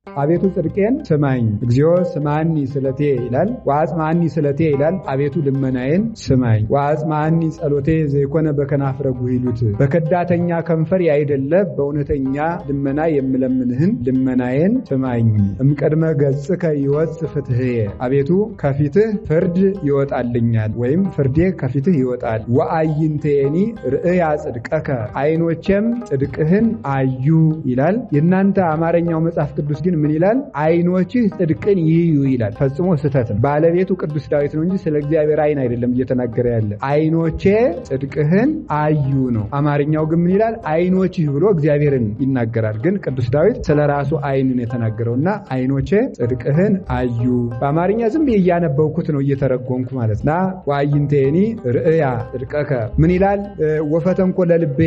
አቤቱ ጽድቄን ስማኝ፣ እግዚኦ ስምዐኒ ስለቴ ይላል። ወአጽምዐኒ ስለቴ ይላል። አቤቱ ልመናዬን ስማኝ። ወአጽምዐኒ ጸሎቴ ዘይኮነ በከናፍረ ጉሂሉት፣ በከዳተኛ ከንፈር ያይደለ በእውነተኛ ልመና የምለምንህን ልመናዬን ስማኝ። እምቅድመ ገጽከ ይወፅእ ፍትሕየ፣ አቤቱ ከፊትህ ፍርድ ይወጣልኛል ወይም ፍርዴ ከፊትህ ይወጣል። ወአይንቴኒ ርእያ ጽድቀከ፣ አይኖቼም ጽድቅህን አዩ ይላል። የእናንተ አማርኛው መጽሐፍ ቅዱስ ግን ምን ይላል? አይኖችህ ጽድቅን ይዩ ይላል። ፈጽሞ ስህተት ነው። ባለቤቱ ቅዱስ ዳዊት ነው እንጂ ስለ እግዚአብሔር አይን አይደለም እየተናገረ ያለ። አይኖቼ ጽድቅህን አዩ ነው። አማርኛው ግን ምን ይላል? አይኖችህ ብሎ እግዚአብሔርን ይናገራል። ግን ቅዱስ ዳዊት ስለ ራሱ አይንን የተናገረውና አይኖቼ ጽድቅህን አዩ። በአማርኛ ዝም ብዬ እያነበብኩት ነው እየተረጎምኩ ማለት ና ወአይንቴኒ ርእያ ጽድቀከ ምን ይላል? ወፈተንኮ ለልቤ፣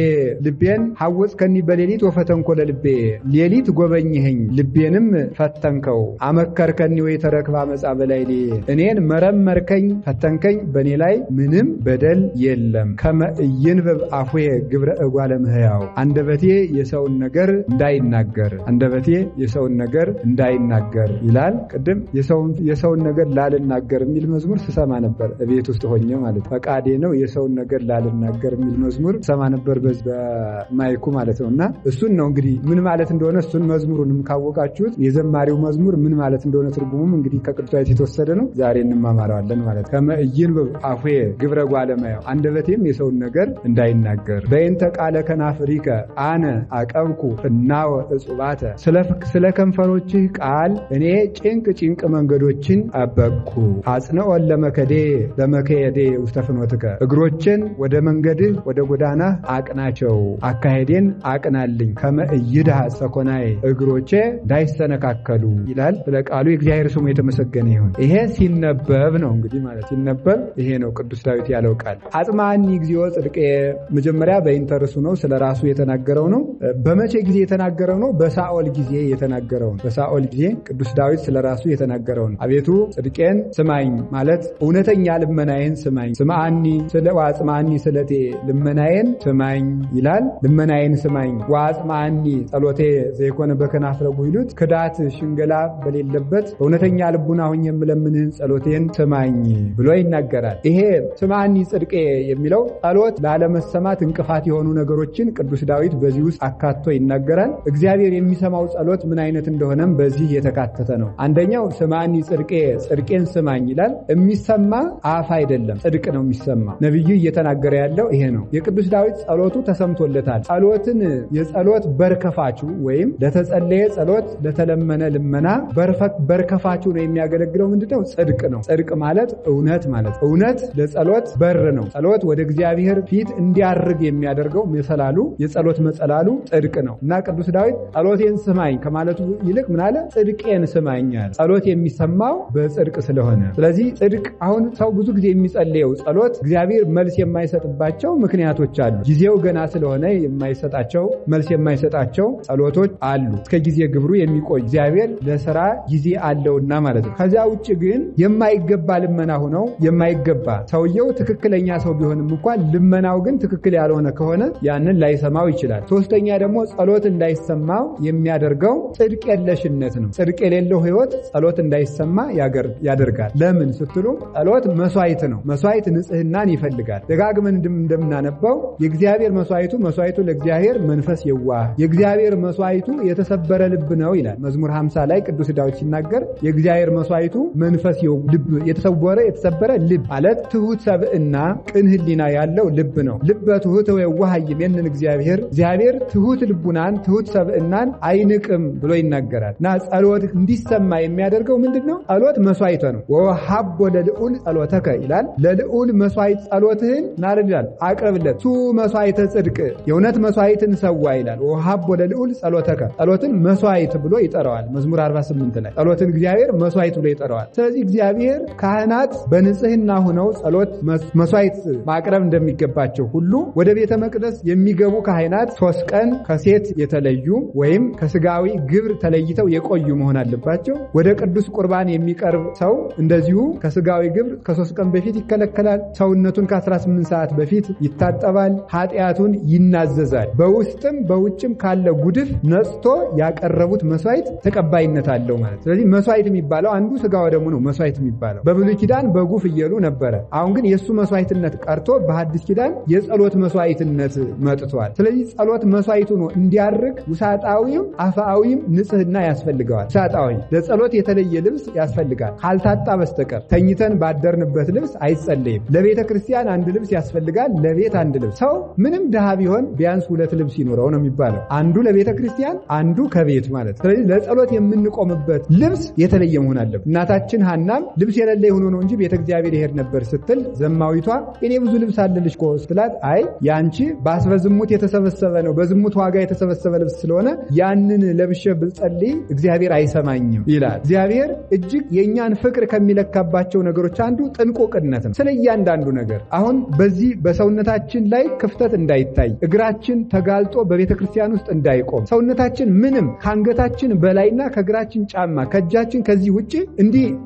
ልቤን ሐወጽከኒ በሌሊት ወፈተንኮ ለልቤ፣ ሌሊት ጎበኝህኝ ልቤንም ፈተንከው። አመከርከኒ ወይ ተረክባ መጻ በላይሌ፣ እኔን መረመርከኝ ፈተንከኝ፣ በእኔ ላይ ምንም በደል የለም። ከመ ኢይንብብ አፉየ ግብረ እጓለ እምህያው፣ አንደበቴ የሰውን ነገር እንዳይናገር፣ አንደበቴ የሰውን ነገር እንዳይናገር ይላል። ቅድም የሰውን ነገር ላልናገር የሚል መዝሙር ስሰማ ነበር፣ ቤት ውስጥ ሆኜ ማለት ፈቃዴ ነው የሰውን ነገር ላልናገር የሚል መዝሙር ስሰማ ነበር፣ በዚህ በማይኩ ማለት ነው። እና እሱን ነው እንግዲህ ምን ማለት እንደሆነ እሱን መዝሙሩንም ካወቃችሁት የዘማሪው መዝሙር ምን ማለት እንደሆነ ትርጉሙም እንግዲህ ከቅዱስ ዳዊት የተወሰደ ነው። ዛሬ እንማማረዋለን ማለት ከመ ኢይንብብ አፉየ ግብረ እጓለ እመሕያው፣ አንደበቴም የሰውን ነገር እንዳይናገር። በእንተ ቃለ ከናፍሪከ አነ አቀብኩ ፍናወ እጹባተ፣ ስለ ከንፈሮችህ ቃል እኔ ጭንቅ ጭንቅ መንገዶችን ጠበቅኩ። አጽንኦን ለመከዴ ለመከየዴ ውስተ ፍኖትከ፣ እግሮችን ወደ መንገድህ ወደ ጎዳናህ አቅናቸው፣ አካሄዴን አቅናልኝ። ከመ ኢይድሃ ሰኮናዬ፣ እግሮቼ እንዳይሰነካከሉ ይላል። ስለ ቃሉ የእግዚአብሔር ስሙ የተመሰገነ ይሁን። ይሄ ሲነበብ ነው እንግዲህ ማለት ሲነበብ ይሄ ነው ቅዱስ ዳዊት ያለው ቃል። አጽምዐኒ እግዚኦ ጽድቄ፣ መጀመሪያ በኢንተርሱ ነው ስለ ራሱ የተናገረው ነው። በመቼ ጊዜ የተናገረው ነው? በሳኦል ጊዜ የተናገረው ነው። በሳኦል ጊዜ ቅዱስ ዳዊት ስለ ራሱ የተናገረው ነው። አቤቱ ጽድቄን ስማኝ ማለት እውነተኛ ልመናዬን ስማኝ። ስምዐኒ ስለ ወአጽምዐኒ ስለቴ፣ ልመናዬን ስማኝ ይላል። ልመናዬን ስማኝ። ወአጽምዐኒ ጸሎቴ ዘይኮነ በከናፍረ ጉሂሉት፣ ክዳት ሽንገላ በሌለበት እውነተኛ ልቡና ሁኝ የምለምንህን ጸሎቴን ስማኝ ብሎ ይናገራል። ይሄ ስምዐኒ ጽድቄ የሚለው ጸሎት ላለመሰማት እንቅፋት የሆኑ ነገሮችን ቅዱስ ዳዊት በዚህ ውስጥ አካቶ ይናገራል። እግዚአብሔር የሚሰማው ጸሎት ምን አይነት እንደሆነም በዚህ የተካተተ ነው። አንደኛው ስምዐኒ ጽድቄ፣ ጽድቄን ስማኝ ይላል። የሚሰማ አፍ አይደለም፣ ጽድቅ ነው የሚሰማ። ነቢዩ እየተናገረ ያለው ይሄ ነው። የቅዱስ ዳዊት ጸሎቱ ተሰምቶለታል። ጸሎትን የጸሎት በርከፋቹ ወይም ለተጸለየ ጸሎት ለተለመነ ልመና በርከፋቹ ነው የሚያገለግለው ምንድነው? ጽድቅ ነው። ጽድቅ ማለት እውነት ማለት እውነት ለጸሎት በር ነው። ጸሎት ወደ እግዚአብሔር ፊት እንዲያርግ የሚያደርገው መሰላሉ የጸሎት መጸላሉ ጽድቅ ነው እና ቅዱስ ዳዊት ጸሎቴን ስማኝ ከማለቱ ይልቅ ምን አለ? ጽድቄን ስማኝ አለ። ጸሎት የሚሰማው በጽድቅ ስለሆነ፣ ስለዚህ ጽድቅ አሁን ሰው ብዙ ጊዜ የሚጸልየው ጸሎት እግዚአብሔር መልስ የማይሰጥባቸው ምክንያቶች አሉ። ጊዜው ገና ስለሆነ የማይሰጣቸው መልስ የማይሰጣቸው ጸሎቶች አሉ። እስከ ጊዜ ግብሩ የሚቆይ እግዚአብሔር ለስራ ጊዜ አለውና ማለት ነው። ከዚያ ውጭ ግን የማይገባ ልመና ሆነው የማይገባ ሰውየው ትክክለኛ ሰው ቢሆንም እንኳን ልመናው ግን ትክክል ያልሆነ ከሆነ ያንን ላይሰማው ይችላል። ሶስተኛ ደግሞ ጸሎት እንዳይሰማው የሚያደርገው ጽድቅ የለሽነት ነው። ጽድቅ የሌለው ሕይወት ጸሎት እንዳይሰማ ያደርጋል። ለምን ስትሉ ጸሎት መስዋዕት ነው። መስዋዕት ንጽህናን ይፈልጋል። ደጋግመን እንደምናነባው የእግዚአብሔር መስዋዕቱ መስዋዕቱ ለእግዚአብሔር መንፈስ የዋህ፣ የእግዚአብሔር መስዋዕቱ የተሰበረ ልብ ነው ይላል። መዝሙር 50 ላይ ቅዱስ ዳዊት ሲናገር የእግዚአብሔር መስዋዕቱ መንፈስ ልብ የተሰበረ ልብ ማለት ትሁት ሰብእና ቅን ሕሊና ያለው ልብ ነው። ልበ ትሁት የዋህ ይሜንን እግዚአብሔር፣ እግዚአብሔር ትሁት ልቡናን ትሁት ሰብእናን አይንቅም ብሎ ይናገራል። እና ጸሎት እንዲሰማ የሚያደርገው ምንድን ነው? ጸሎት መስዋዕት ነው። ወሀቦ ለልዑል ጸሎተከ ይላል። ለልዑል መስዋዕት ጸሎትህን ናርድ ይላል፣ አቅርብለት። ሱ መስዋዕተ ጽድቅ፣ የእውነት መስዋዕትን ሰዋ ይላል። ወሀቦ ለልዑል ጸሎተከ፣ ጸሎትን መስዋዕት ብሎ ይጠራዋል። መዝሙር 48 ላይ ጸሎትን እግዚአብሔር መስዋዕት ብሎ ይጠራዋል። ስለዚህ እግዚአብሔር ካህናት በንጽህና ሆነው ጸሎት መስዋዕት ማቅረብ እንደሚገባቸው ሁሉ ወደ ቤተ መቅደስ የሚገቡ ካህናት 3 ቀን ከሴት የተለዩ ወይም ከስጋዊ ግብር ተለይተው የቆዩ መሆን አለባቸው። ወደ ቅዱስ ቁርባን የሚቀርብ ሰው እንደዚሁ ከስጋዊ ግብር ከ3 ቀን በፊት ይከለከላል። ሰውነቱን ከ18 ሰዓት በፊት ይታጠባል። ኃጢአቱን ይናዘዛል። በውስጥም በውጭም ካለ ጉድፍ ነጽቶ ያቀረቡት መስዋዕት መስዋዕት ተቀባይነት አለው ማለት። ስለዚህ መስዋዕት የሚባለው አንዱ ስጋ ወደሙ ነው። መስዋዕት የሚባለው በብሉይ ኪዳን በጉ ፍየሉ ነበረ። አሁን ግን የሱ መስዋዕትነት ቀርቶ በሐዲስ ኪዳን የጸሎት መስዋዕትነት መጥቷል። ስለዚህ ጸሎት መስዋዕቱ ነው እንዲያርግ ውሳጣዊም አፋዊም ንጽህና ያስፈልገዋል። ውሳጣዊ ለጸሎት የተለየ ልብስ ያስፈልጋል። ካልታጣ በስተቀር ተኝተን ባደርንበት ልብስ አይጸለይም። ለቤተ ክርስቲያን አንድ ልብስ ያስፈልጋል፣ ለቤት አንድ ልብስ። ሰው ምንም ድሃ ቢሆን ቢያንስ ሁለት ልብስ ይኖረው ነው የሚባለው፣ አንዱ ለቤተ ክርስቲያን አንዱ ከቤት ማለት። ስለዚህ ለጸሎት የምንቆምበት ልብስ የተለየ መሆን አለበት። እናታችን ሐናም ልብስ የሌለ ሆኖ ነው እንጂ ቤተ እግዚአብሔር ይሄድ ነበር ስትል ዘማዊቷ እኔ ብዙ ልብስ አለልሽ እኮ ስትላት፣ አይ ያንቺ በዝሙት የተሰበሰበ ነው፣ በዝሙት ዋጋ የተሰበሰበ ልብስ ስለሆነ ያንን ለብሼ ብጸልይ እግዚአብሔር አይሰማኝም ይላል። እግዚአብሔር እጅግ የእኛን ፍቅር ከሚለካባቸው ነገሮች አንዱ ጥንቁቅነት ነው። ስለ እያንዳንዱ ነገር አሁን በዚህ በሰውነታችን ላይ ክፍተት እንዳይታይ፣ እግራችን ተጋልጦ በቤተ ክርስቲያን ውስጥ እንዳይቆም፣ ሰውነታችን ምንም ከአንገታችን በላይና ከእግራችን ጫማ ከእጃችን ከዚህ ውጭ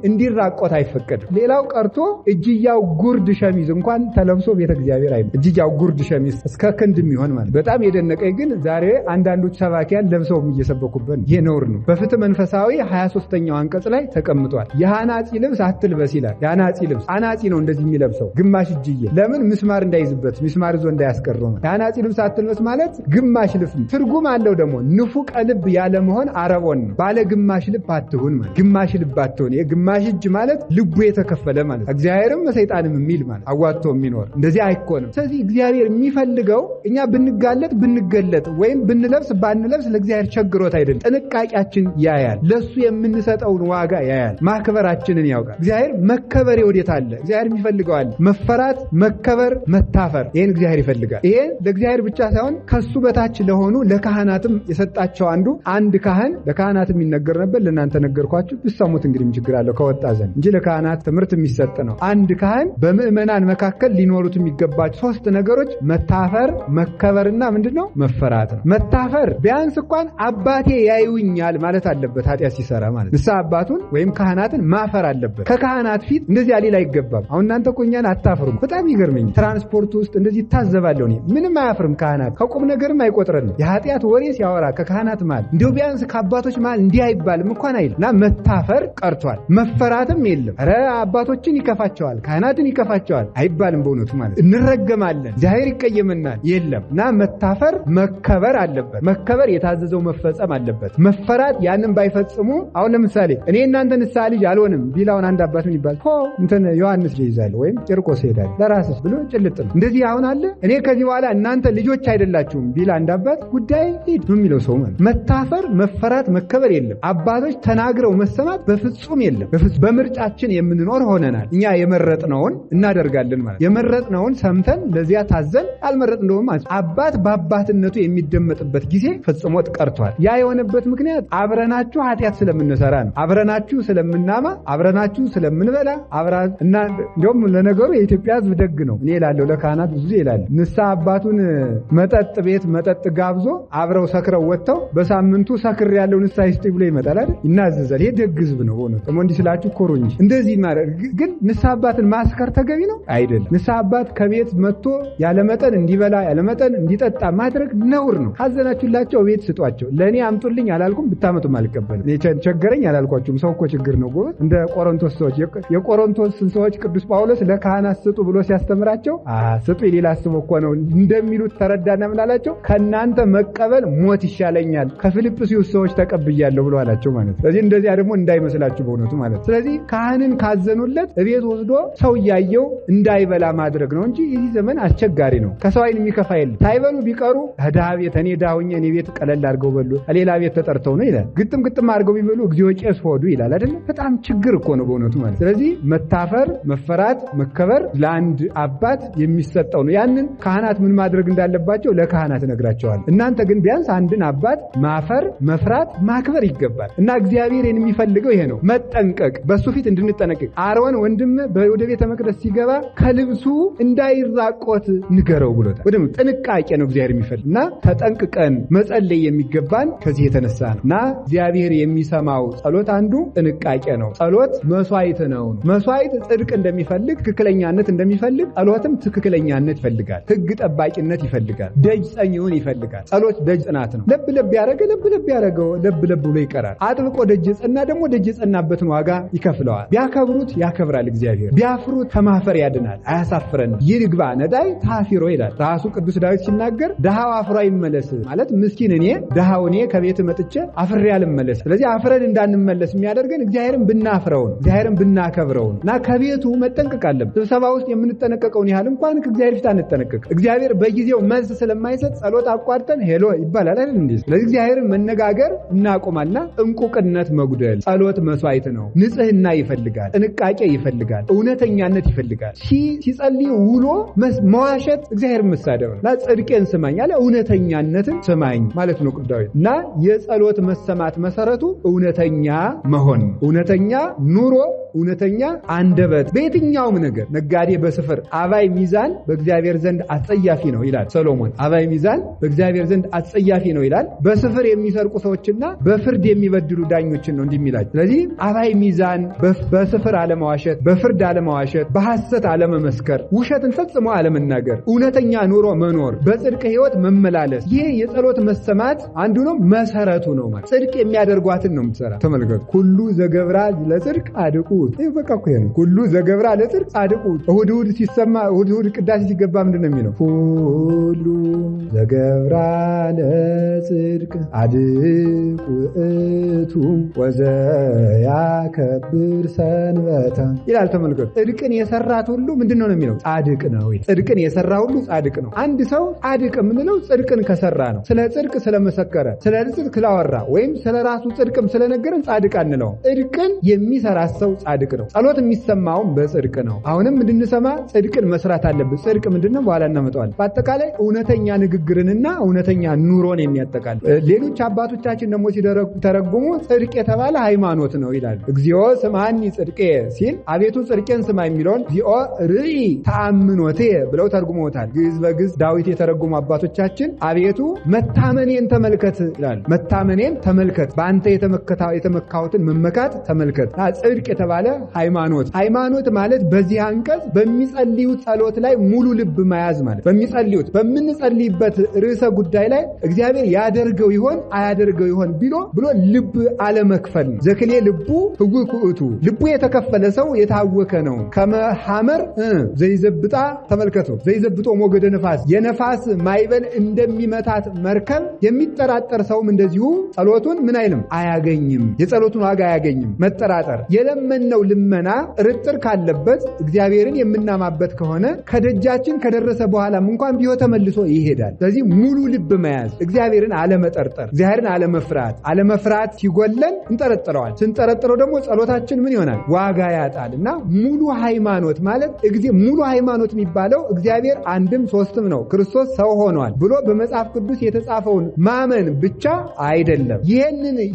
እንዲራቆት አይፈቀድም። ሌላው ቀርቶ እጅያው ጉርድ ሸሚዝ እንኳን ተለብሶ ቤተ እግዚአብሔር አይ እጅያው ጉርድ ሸሚዝ እስከ ክንድ የሚሆን ማለት። በጣም የደነቀኝ ግን ዛሬ አንዳንዶች ሰባኪያን ለብሰው እየሰበኩበት ይሄ ነውር ነው። በፍትህ መንፈሳዊ 23ኛው አንቀጽ ላይ ተቀምጧል። የአናጺ ልብስ አትልበስ ይላል። የአናጺ ልብስ አናጺ ነው እንደዚህ የሚለብሰው ግማሽ እጅዬ፣ ለምን ምስማር እንዳይዝበት ምስማር ይዞ እንዳያስቀረው ነው። የአናጺ ልብስ አትልበስ ማለት ግማሽ ልብስ ትርጉም አለው። ደግሞ ንፉቀ ልብ ያለ መሆን አረቦን ነው። ባለ ግማሽ ልብ አትሁን ማለት ግማሽ ልብ አትሁን። የግማሽ እጅ ማለት ልቡ የተከፈለ ማለት እግዚአብሔርም ሰይጣንም የሚል ማለት አዋጥቶ የሚኖር እንደዚህ አይኮንም። ስለዚህ እግዚአብሔር የሚፈልገው እኛ ብንጋለጥ ብንገለጥ ወይም ብንለብስ ባንለብስ ለእግዚአብሔር ቸግሮት አይደለም። ጥንቃቄያችን ያያል። ለሱ የምንሰጠውን ዋጋ ያያል። ማክበራችንን ያውቃል። እግዚአብሔር መከበር ወዴት አለ? እግዚአብሔር የሚፈልገው አለ። መፈራት፣ መከበር፣ መታፈር ይሄን እግዚአብሔር ይፈልጋል። ይሄን ለእግዚአብሔር ብቻ ሳይሆን ከሱ በታች ለሆኑ ለካህናትም የሰጣቸው አንዱ አንድ ካህን ለካህናትም የሚነገር ነበር። ለእናንተ ነገርኳችሁ ብትሰሙት እንግዲህ ምን ችግር አለው ከወጣ ዘንድ እንጂ ለካህናት ትምህርት የሚሰጥ ነው። አንድ ካህን በምዕመናን መካከል ሊኖሩት የሚገባቸው ሶስት ነገሮች መታፈር፣ መከበርና ምንድነው መፈራት ነው። መታፈር ቢያንስ እንኳን አባቴ ያዩኛል ማለት አለበት። ኃጢአት ሲሰራ ማለት ንስሐ አባቱን ወይም ካህናትን ማፈር አለበት። ከካህናት ፊት እንደዚህ ሊል አይገባም። አሁን እናንተ እኮ እኛን አታፍሩም። በጣም ይገርመኝ። ትራንስፖርት ውስጥ እንደዚህ ይታዘባለሁ እኔ። ምንም አያፍርም ካህናት፣ ከቁም ነገርም አይቆጥረንም። የኃጢአት ወሬ ሲያወራ ከካህናት መሃል እንዲሁ ቢያንስ ከአባቶች መሃል እንዲህ አይባልም እንኳን አይልም። እና መታፈር ቀርቷል፣ መፈራትም የለም። ኧረ አባቶችን ይከፋቸዋል፣ ካህናትን ይከፋቸዋል አይባልም። በእውነቱ ማለት እንረገማለን፣ እግዚአብሔር ይቀየመናል፣ የለም። እና መታፈር መከበር አለበት። መከበር የታዘዘው መፈጸም አለበት። መፈራት ያንን ባይፈጽሙ አሁን ለምሳሌ እኔ እናንተ ንስሐ ልጅ አልሆንም ቢላውን አንድ አባት ምን ይባል? እንትን ዮሐንስ ይይዛል ወይም ቂርቆስ ይሄዳል ለራስህ ብሎ ጭልጥ ነው። እንደዚህ አሁን አለ እኔ ከዚህ በኋላ እናንተ ልጆች አይደላችሁም ቢል አንድ አባት ጉዳይ ሂድ ነው የሚለው ሰው ማለት። መታፈር፣ መፈራት፣ መከበር የለም። አባቶች ተናግረው መሰማት በፍጹም የለም። በምርጫችን የምንኖር ሆነናል። እኛ የመረጥነውን እናደርጋለን ማለት የመረጥነውን ሰምተን ለዚያ ታዘን አልመረጥነውም ማለት አባት በአባትነቱ የሚደመጥበት ጊዜ ፈጽሞ ቀርቷል። ያ የሆነበት ምክንያት አብረናችሁ ኃጢአት ስለምንሰራ ነው። አብረናችሁ ስለምናማ፣ አብረናችሁ ስለምንበላ እና እንደውም ለነገሩ የኢትዮጵያ ሕዝብ ደግ ነው። እኔ እላለሁ ለካህናት ብዙ ጊዜ እላለሁ ንስሐ አባቱን መጠጥ ቤት መጠጥ ጋብዞ አብረው ሰክረው ወጥተው በሳምንቱ ሰክር ያለው ንስሐ ይስጥ ብሎ ይመጣል አይደል? ይናዘዛል። ይሄ ደግ ሕዝብ ነው። ሆኖ ደግሞ እንዲህ ስላችሁ ኮሩ እንጂ እንደዚህ ማለት ግን ንስሐ አባትን ማስከር ተገቢ ነው አይደለም። ንስሐ አባት ከቤት መጥቶ ያለመጠን እንዲበላ ያለመጠን እንዲጠጣ ማድረግ ነውር ነው። ካዘናችሁላቸው ቤት ስጧቸው። ለእኔ አምጡልኝ አላልኩም፣ ብታመጡም አልቀበልም። እኔ ቸገረኝ አላልኳችሁም። ሰው እኮ ችግር ነው ጎበዝ። እንደ ቆሮንቶስ ሰዎች የቆሮንቶስን ሰዎች ቅዱስ ጳውሎስ ለካህናት ስጡ ብሎ ሲያስተምራቸው ስጡ ሌላ አስቦ እኮ ነው እንደሚሉት ተረዳና ምን አላቸው? ከእናንተ መቀበል ሞት ይሻለኛል ከፊልጵስዩስ ሰዎች ተቀብያለሁ ብሎ አላቸው ማለት ነው። ስለዚህ እንደዚያ ደግሞ እንዳይመስላችሁ በእውነቱ ማለት ነው። ስለዚህ ካህንን ካዘኑለት እቤት ወስዶ ሰው እያየው እንዳይበላ ማድረግ ነው እንጂ ይህ ዘመን አስቸጋሪ ነው። ከሰው ዓይን የሚከፋ የለም። ሳይበሉ ቢቀሩ ድሃ ቤት እኔ ድሃ ሆኜ እኔ ቤት ቀለል አድርገው በሉ ሌላ ቤት ተጠርተው ነው ይላል። ግጥም ግጥም አድርገው ቢበሉ እግዚኦ ቄስ ሆዱ ይላል አይደለ? በጣም ችግር እኮ ነው በእውነቱ ማለት። ስለዚህ መታፈር፣ መፈራት፣ መከበር ለአንድ አባት የሚሰጠው ነው። ያንን ካህናት ምን ማድረግ እንዳለባቸው ለካህናት እነግራቸዋለሁ። እናንተ ግን ቢያንስ አንድን አባት ማፈር፣ መፍራት፣ ማክበር ይገባል። እና እግዚአብሔር የሚፈልገው ይሄ ነው፣ መጠንቀቅ፣ በሱ ፊት እንድንጠነቀቅ። አሮን ወንድም ወደ ቤተ መቅደስ ሲገባ ከልብሱ እንዳይራቆት ንገረው ብሎታል። ወደ ጥንቃቄ ነው እግዚአብሔር የሚፈልግ እና ተጠንቅቀን መጸለይ የሚገባን ከዚህ የተነሳ ነው። እና እግዚአብሔር የሚሰማው ጸሎት አንዱ ጥንቃቄ ነው። ጸሎት መስዋዕት ነው። መስዋዕት ጽድቅ እንደሚፈልግ ትክክለኛነት እንደሚፈልግ ጸሎትም ትክክለኛነት ይፈልጋል። ሕግ ጠባቂነት ይፈልጋል። ደጅ ጸኚውን ይፈልጋል። ጸሎት ደጅ ጽናት ነው። ለብ ለብ ያደረገ ለብ ለብ ያደረገው ለብ ለብ ብሎ ይቀራል። አጥብቆ ደጅ የጸና ደግሞ ደጅ የጸናበትን ዋጋ ይከፍለዋል። ቢያከብሩት ያከብራል እግዚአብሔር፣ ቢያፍሩት ከማፈር ያድናል፣ አያሳፍረንም። ይልግባ ነዳይ ታፊሮ ይላል ራሱ ቅዱስ ዳዊት ሲናገር፣ ድሃው አፍሮ አይመለስ ማለት ምስኪን እኔ ድሃው እኔ ከቤት መጥቼ አፍሬ አልመለስ። ስለዚህ አፍረን እንዳንመለስ የሚያደርገን እግዚአብሔርን ብናፍረው ነው፣ እግዚአብሔርን ብናከብረው ነው። እና ከቤቱ መጠንቀቅ አለብን። ስብሰባ ውስጥ የምንጠነቀቀውን ያህል እንኳን ከእግዚአብሔር ፊት አንጠነቀቅ። እግዚአብሔር በጊዜው መልስ ስለማይሰጥ ጸሎት አቋርጠን hello ይባላል አይደል እንዴ? ስለዚህ እግዚአብሔርን መነጋገር እናቆማልና እንቁቅነት መጉደል። ጸሎት መስዋዕት ነው። ንጽህና ይፈልጋል፣ ጥንቃቄ ይፈልጋል፣ እውነተኛነት ይፈልጋል። ሲጸልይ ውሎ መዋሸት እግዚአብሔርን መሳደብ ነው። እና ጽድቄን ስማኝ አለ፣ እውነተኛነትን ስማኝ ማለት ነው ቅዱስ ዳዊት። እና የጸሎት መሰማት መሰረቱ እውነተኛ መሆን፣ እውነተኛ ኑሮ፣ እውነተኛ አንደበት። በየትኛውም ነገር ነጋዴ በስፍር አባይ ሚዛን በእግዚአብሔር ዘንድ አስጸያፊ ነው ይላል ሰሎሞን። አባይ ሚዛን በእግዚአብሔር ዘንድ አስጸያፊ ነው ይላል። በስፍር የሚሰርቁ ሰዎችና በፍርድ የሚበድሉ ዳኞችን ነው እንዲህ የሚላቸው። ስለዚህ አባይ ሚዛን በስፍር አለመዋሸት፣ በፍርድ አለመዋሸት፣ በሐሰት አለመመስከር፣ ውሸትን ፈጽሞ አለመናገር፣ እውነተኛ ኑሮ መኖር፣ በጽድቅ ሕይወት መመላለስ፣ ይሄ የጸሎት መሰማት አንዱ ነው፣ መሰረቱ ነው ማለት። ጽድቅ የሚያደርጓትን ነው የምትሰራ። ተመልከቱ። ኩሉ ዘገብራ ለጽድቅ ጻድቁ። ይሄ በቃ እኮ ይሄ ነው። ኩሉ ዘገብራ ለጽድቅ ጻድቁ። እሑድ እሑድ ሲሰማ፣ እሑድ እሑድ ቅዳሴ ሲገባ ምንድን ነው የሚለው? ኩሉ ዘገብራ ለጽድቅ ጻድቅ ውእቱ ወዘያከብር ሰንበተ ይላል። ተመልከቱ። ጽድቅን የሰራት ሁሉ ምንድን ነው የሚለው? ጻድቅ ነው። ጽድቅን የሰራ ሁሉ ጻድቅ ነው። አንድ ሰው ጻድቅ የምንለው ጽድቅን ከሰራ ነው። ስለ ጽድቅ ስለመሰከረ፣ ስለ ጽድቅ ስላወራ ወይም ስለ ራሱ ጽድቅም ስለነገረን ጻድቅ አንለውም። ጽድቅን የሚሰራ ሰው ጻድቅ ነው። ጸሎት የሚሰማውም በጽድቅ ነው። አሁንም እንድንሰማ ጽድቅን መስራት አለብን። ጽድቅ ምንድነው? በኋላ እናመጣዋለን። በአጠቃላይ እውነተኛ ንግግርንና እውነተኛ ኑሮን የሚያጠቃልል። ሌሎች አባቶቻችን ደግሞ ሲተረጉሙ ጽድቅ የተባለ ሃይማኖት ነው ይላል። እግዚኦ ስምዐኒ ጽድቄ ሲል አቤቱ ጽድቄን ስማ የሚለውን እግዚኦ ርኢ ተአምኖቴ ብለው ተርጉመውታል። ግዕዝ በግዕዝ ዳዊት የተረጉሙ አባቶቻችን አቤቱ መታመኔን ተመልከት ይላል። መታመኔን ተመልከት፣ በአንተ የተመካሁትን መመካት ተመልከት። ጽድቅ የተባለ ሃይማኖት። ሃይማኖት ማለት በዚህ አንቀጽ በሚጸልዩት ጸሎት ላይ ሙሉ ልብ መያዝ ማለት፣ በሚጸልዩት በምንጸልይበት ርዕሰ ጉዳይ ላይ እግዚአብሔር ያደርገው ይሆን አያደርገው ይሆን ብሎ ልብ አለመክፈል ነው። ዘክሌ ልቡ ህውክ ውእቱ፣ ልቡ የተከፈለ ሰው የታወከ ነው። ከመሐመር ዘይዘብጣ ተመልከቱ፣ ዘይዘብጦ ሞገደ ነፋስ፣ የነፋስ ማይበል እንደሚመታት መርከብ የሚጠራጠር ሰውም እንደዚሁ ጸሎቱን ምን አይልም አያገኝም፣ የጸሎቱን ዋጋ አያገኝም። መጠራጠር የለመነው ልመና ጥርጥር ካለበት እግዚአብሔርን የምናማበት ከሆነ ከደጃችን ከደረሰ በኋላም እንኳን ቢሆን ተመልሶ ይሄዳል። ስለዚህ ሙሉ ልብ መያዝ፣ እግዚአብሔርን አለመጠርጠር፣ እግዚአብሔርን አለመፍራት። አለመፍራት ሲጎለን እንጠረጥረዋል። ስንጠረጥረው ደግሞ ጸሎታችን ምን ይሆናል? ዋጋ ያጣል። እና ሙሉ ሃይማኖት ማለት ሙሉ ሃይማኖት የሚባለው እግዚአብሔር አንድም ሶስትም ነው፣ ክርስቶስ ሰው ሆኗል ብሎ በመጽሐፍ ቅዱስ የተጻፈውን ማመን ብቻ አይደለም።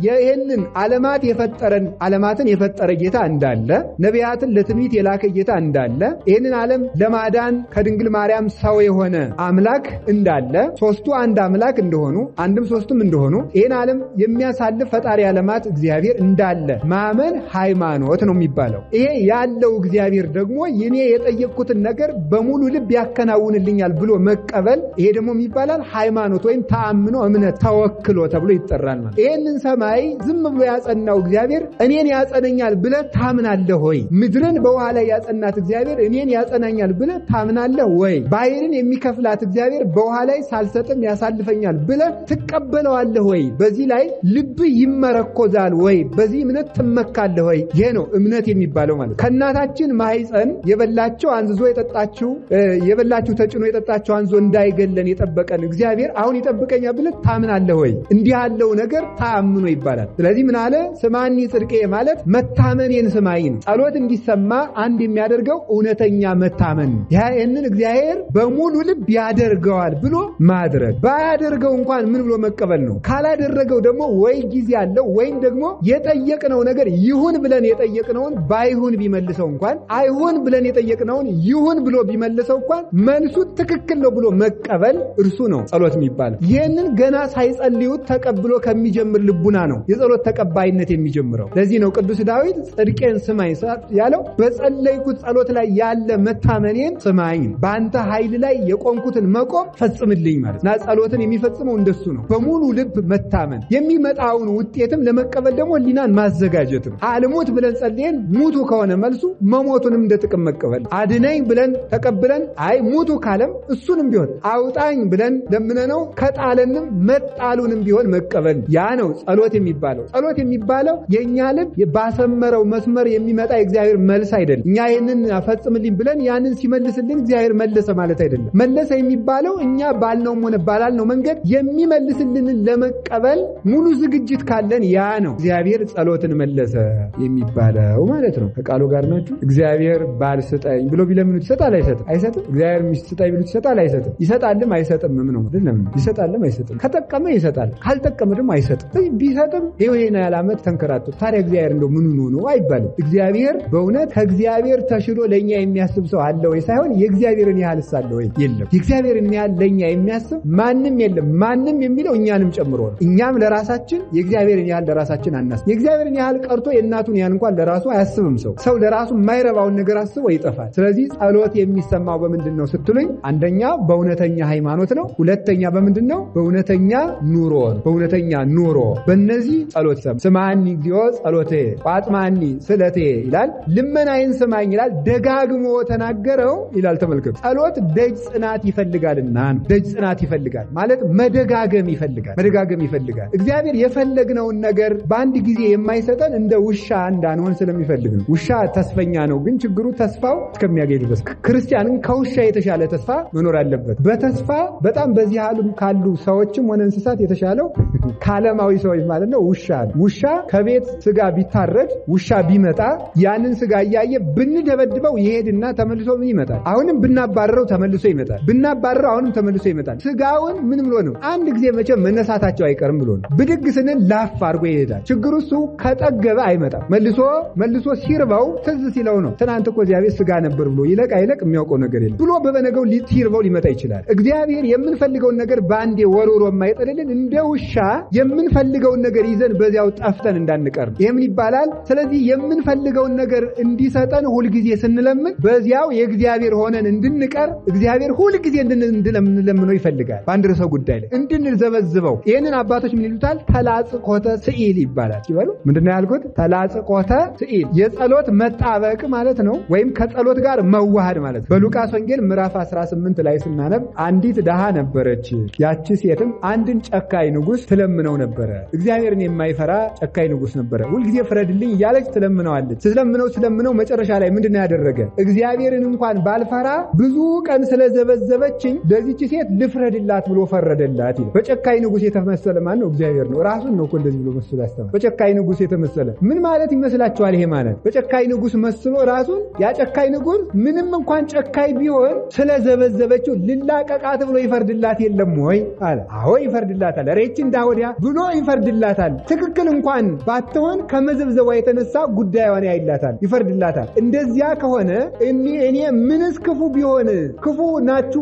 ይህንን ዓለማት የፈጠረን ዓለማትን የፈጠረ ጌታ እንዳለ፣ ነቢያትን ለትንቢት የላከ ጌታ እንዳለ፣ ይህንን ዓለም ለማዳን ከድንግል ማርያም ሰው የሆነ አምላክ እንዳለ፣ ሶስቱ አንድ አምላክ እንደሆኑ አንድም ሶስትም እንደሆኑ፣ ይህን ዓለም የሚያሳልፍ ፈጣሪ ዓለማት እግዚአብሔር እንዳለ ማመን ሃይማኖት ነው የሚባለው። ይሄ ያለው እግዚአብሔር ደግሞ የኔ የጠየቅኩትን ነገር በሙሉ ልብ ያከናውንልኛል ብሎ መቀበል፣ ይሄ ደግሞ የሚባላል ሃይማኖት ወይም ተአምኖ እምነት ተወክሎ ተብሎ ይጠራል ማለት። ይሄንን ሰማይ ዝም ብሎ ያጸናው እግዚአብሔር እኔን ያጸነኛል ብለህ ታምናለህ ወይ? ምድርን በውሃ ላይ ያጸናት እግዚአብሔር እኔን ያጸናኛል ብለህ ታምናለህ ወይ? ባህርን የሚከፍላት እግዚአብሔር በውሃ ላይ ሳልሰጥም ያሳልፈኛል ብለህ ትቀበለዋለህ ወይ? በዚህ ላይ ልብህ ይመረኮዛል ወይ? በዚህ እምነት ትመካለህ ወይ? ይሄ ነው እምነት የሚባለው ማለት። ከእናታችን ማህፀን የበላቸው አንዝዞ የጠጣችው የበላችሁ ተጭኖ የጠጣቸው አንዞ እንዳይገለን የጠበቀን እግዚአብሔር አሁን ይጠብቀኛል ብለህ ታምናለህ ወይ? እንዲህ ያለው ነገር ተአምኖ ይባላል። ስለዚህ ምን አለ? ስማኒ ጽድቄ ማለት መታመኔን ስማኝ ነው። ጸሎት እንዲሰማ አንድ የሚያደርገው እውነተኛ መታመን ነው። ይህንን እግዚአብሔር በሙሉ ልብ ያደርገዋል ብሎ ማድረግ፣ ባያደርገው እንኳን ምን ብሎ መቀበል ነው። ካላደረገው ደግሞ ወይ ጊዜ አለው ወይም ደግሞ የጠየቅነው ነገር ይሁን ብለን የጠየቅነውን ባይሁን ቢመልሰው እንኳን፣ አይሁን ብለን የጠየቅነውን ይሁን ብሎ ቢመልሰው እንኳን መልሱ ትክክል ነው ብሎ መቀበል እርሱ ነው ጸሎት የሚባለው። ይህንን ገና ሳይጸልዩት ተቀብሎ ከሚጀምር ልቡና ነው የጸሎት ተቀባይነት የሚጀምረው። ለዚህ ነው ቅዱስ ዳዊት ጽድቄን ጥያቄን ስማኝ ያለው በጸለይኩት ጸሎት ላይ ያለ መታመኔን ስማኝ፣ በአንተ ኃይል ላይ የቆምኩትን መቆም ፈጽምልኝ ማለት እና ጸሎትን የሚፈጽመው እንደሱ ነው። በሙሉ ልብ መታመን፣ የሚመጣውን ውጤትም ለመቀበል ደግሞ ሕሊናን ማዘጋጀት ነው። አልሙት ብለን ጸልየን ሙቱ ከሆነ መልሱ መሞቱንም እንደ ጥቅም መቀበል፣ አድነኝ ብለን ተቀብለን አይ ሙቱ ካለም እሱንም ቢሆን አውጣኝ ብለን ለምነነው ከጣለንም መጣሉንም ቢሆን መቀበል። ያ ነው ጸሎት የሚባለው። ጸሎት የሚባለው የእኛ ልብ ባሰመረው መስመር የሚመጣ የእግዚአብሔር መልስ አይደለም። እኛ ይህንን ፈጽምልኝ ብለን ያንን ሲመልስልን እግዚአብሔር መለሰ ማለት አይደለም። መለሰ የሚባለው እኛ ባልነውም ሆነ ባላልነው መንገድ የሚመልስልንን ለመቀበል ሙሉ ዝግጅት ካለን ያ ነው እግዚአብሔር ጸሎትን መለሰ የሚባለው ማለት ነው። ከቃሉ ጋር ናችሁ። እግዚአብሔር ባል ስጠኝ ብሎ ቢለምኑት ይሰጣል አይሰጥም? አይሰጥም። እግዚአብሔር ሚስት ስጠኝ ቢሉት ይሰጣል አይሰጥም? ይሰጣልም አይሰጥምም ነው። ለምን ይሰጣልም አይሰጥም? ከጠቀመ ይሰጣል፣ ካልጠቀመ ደግሞ አይሰጥም። ቢሰጥም ይሄን ያህል ዓመት ተንከራቶ ታዲያ እግዚአብሔር እንደው ምኑ ነው አይባልም። እግዚአብሔር በእውነት ከእግዚአብሔር ተሽሎ ለእኛ የሚያስብ ሰው አለ ወይ ሳይሆን የእግዚአብሔርን ያህል አለ ወይ? የለም። የእግዚአብሔርን ያህል ለእኛ የሚያስብ ማንም የለም። ማንም የሚለው እኛንም ጨምሮ ነው። እኛም ለራሳችን የእግዚአብሔርን ያህል ለራሳችን አናስብ። የእግዚአብሔርን ያህል ቀርቶ የእናቱን ያህል እንኳን ለራሱ አያስብም ሰው። ሰው ለራሱ የማይረባውን ነገር አስቦ ይጠፋል። ስለዚህ ጸሎት የሚሰማው በምንድን ነው ስትሉኝ፣ አንደኛ በእውነተኛ ሃይማኖት ነው። ሁለተኛ በምንድን ነው? በእውነተኛ ኑሮ ነው። በእውነተኛ ኑሮ በእነዚህ ጸሎት ሰማ። ስማኒ እግዚኦ ጸሎቴ ወአጽምዓኒ ስእለቴ ይላል። ልመናዬን ስማኝ ይላል። ደጋግሞ ተናገረው ይላል። ተመልከቱ፣ ጸሎት ደጅ ጽናት ይፈልጋልና ነው። ደጅ ጽናት ይፈልጋል ማለት መደጋገም ይፈልጋል። መደጋገም ይፈልጋል። እግዚአብሔር የፈለግነውን ነገር በአንድ ጊዜ የማይሰጠን እንደ ውሻ እንዳንሆን ስለሚፈልግ ነው። ውሻ ተስፈኛ ነው፣ ግን ችግሩ ተስፋው እስከሚያገኝ ድረስ። ክርስቲያንን ከውሻ የተሻለ ተስፋ መኖር አለበት። በተስፋ በጣም በዚህ ዓለም ካሉ ሰዎችም ሆነ እንስሳት የተሻለው ከዓለማዊ ሰዎች ማለት ነው ውሻ ነው። ውሻ ከቤት ስጋ ቢታረድ ውሻ ቢመጣ ያንን ስጋ እያየ ብንደበድበው ይሄድና ተመልሶ ምን ይመጣል? አሁንም ብናባረረው ተመልሶ ይመጣል። ብናባረረው አሁንም ተመልሶ ይመጣል። ስጋውን ምን ብሎ ነው? አንድ ጊዜ መቼም መነሳታቸው አይቀርም ብሎ ነው። ብድግ ስንል ላፍ አድርጎ ይሄዳል። ችግሩ እሱ ከጠገበ አይመጣም። መልሶ መልሶ ሲርበው ትዝ ሲለው ነው። ትናንት እኮ እዚያ ቤት ስጋ ነበር ብሎ ይለቅ አይለቅ የሚያውቀው ነገር የለም ብሎ በበነገው ሲርበው ሊመጣ ይችላል። እግዚአብሔር የምንፈልገውን ነገር በአንዴ ወርውሮ የማይጥልልን እንደ ውሻ የምንፈልገውን ነገር ይዘን በዚያው ጠፍተን እንዳንቀር ነው። ይሄ ምን ይባላል? ስለዚህ የምንፈልገውን ነገር እንዲሰጠን ሁልጊዜ ስንለምን በዚያው የእግዚአብሔር ሆነን እንድንቀር እግዚአብሔር ሁልጊዜ እንድንለምነው ይፈልጋል። በአንድ ርዕሰ ጉዳይ ላይ እንድንዘበዝበው። ይህንን አባቶች ምን ይሉታል? ተላጽቆተ ስኢል ይባላል። ይበሉ ምንድነው ያልኩት? ተላጽቆተ ስኢል የጸሎት መጣበቅ ማለት ነው፣ ወይም ከጸሎት ጋር መዋሃድ ማለት ነው። በሉቃስ ወንጌል ምዕራፍ 18 ላይ ስናነብ አንዲት ድሃ ነበረች። ያቺ ሴትም አንድን ጨካኝ ንጉሥ ትለምነው ነበረ። እግዚአብሔርን የማይፈራ ጨካኝ ንጉሥ ነበረ። ሁልጊዜ ፍረድልኝ እያለች ትለምነዋለች። ስትለምነው ስለምነው መጨረሻ ላይ ምንድነው ያደረገ? እግዚአብሔርን እንኳን ባልፈራ ብዙ ቀን ስለዘበዘበችኝ ለዚች ሴት ልፍረድላት ብሎ ፈረደላት ይላል። በጨካኝ ንጉሥ የተመሰለ ማን ነው? እግዚአብሔር ነው። ራሱን ነው እኮ እንደዚህ ብሎ መስሎ ያስተማረ። በጨካኝ ንጉሥ የተመሰለ ምን ማለት ይመስላችኋል? ይሄ ማለት በጨካኝ ንጉሥ መስሎ ራሱን ያ ጨካኝ ንጉሥ ምንም እንኳን ጨካኝ ቢሆን ስለዘበዘበችው ልላቀቃት ብሎ ይፈርድላት የለም ወይ አለ። አዎ ይፈርድላታል። ሬች እንዳወዲያ ብሎ ይፈርድላታል። ትክክል እንኳን ባትሆን ከመዘብዘቧ የተነሳ ጉዳዩን ያይላታል፣ ይፈርድላታል። እንደዚያ ከሆነ እኔ ምንስ ክፉ ቢሆን ክፉ ናችሁ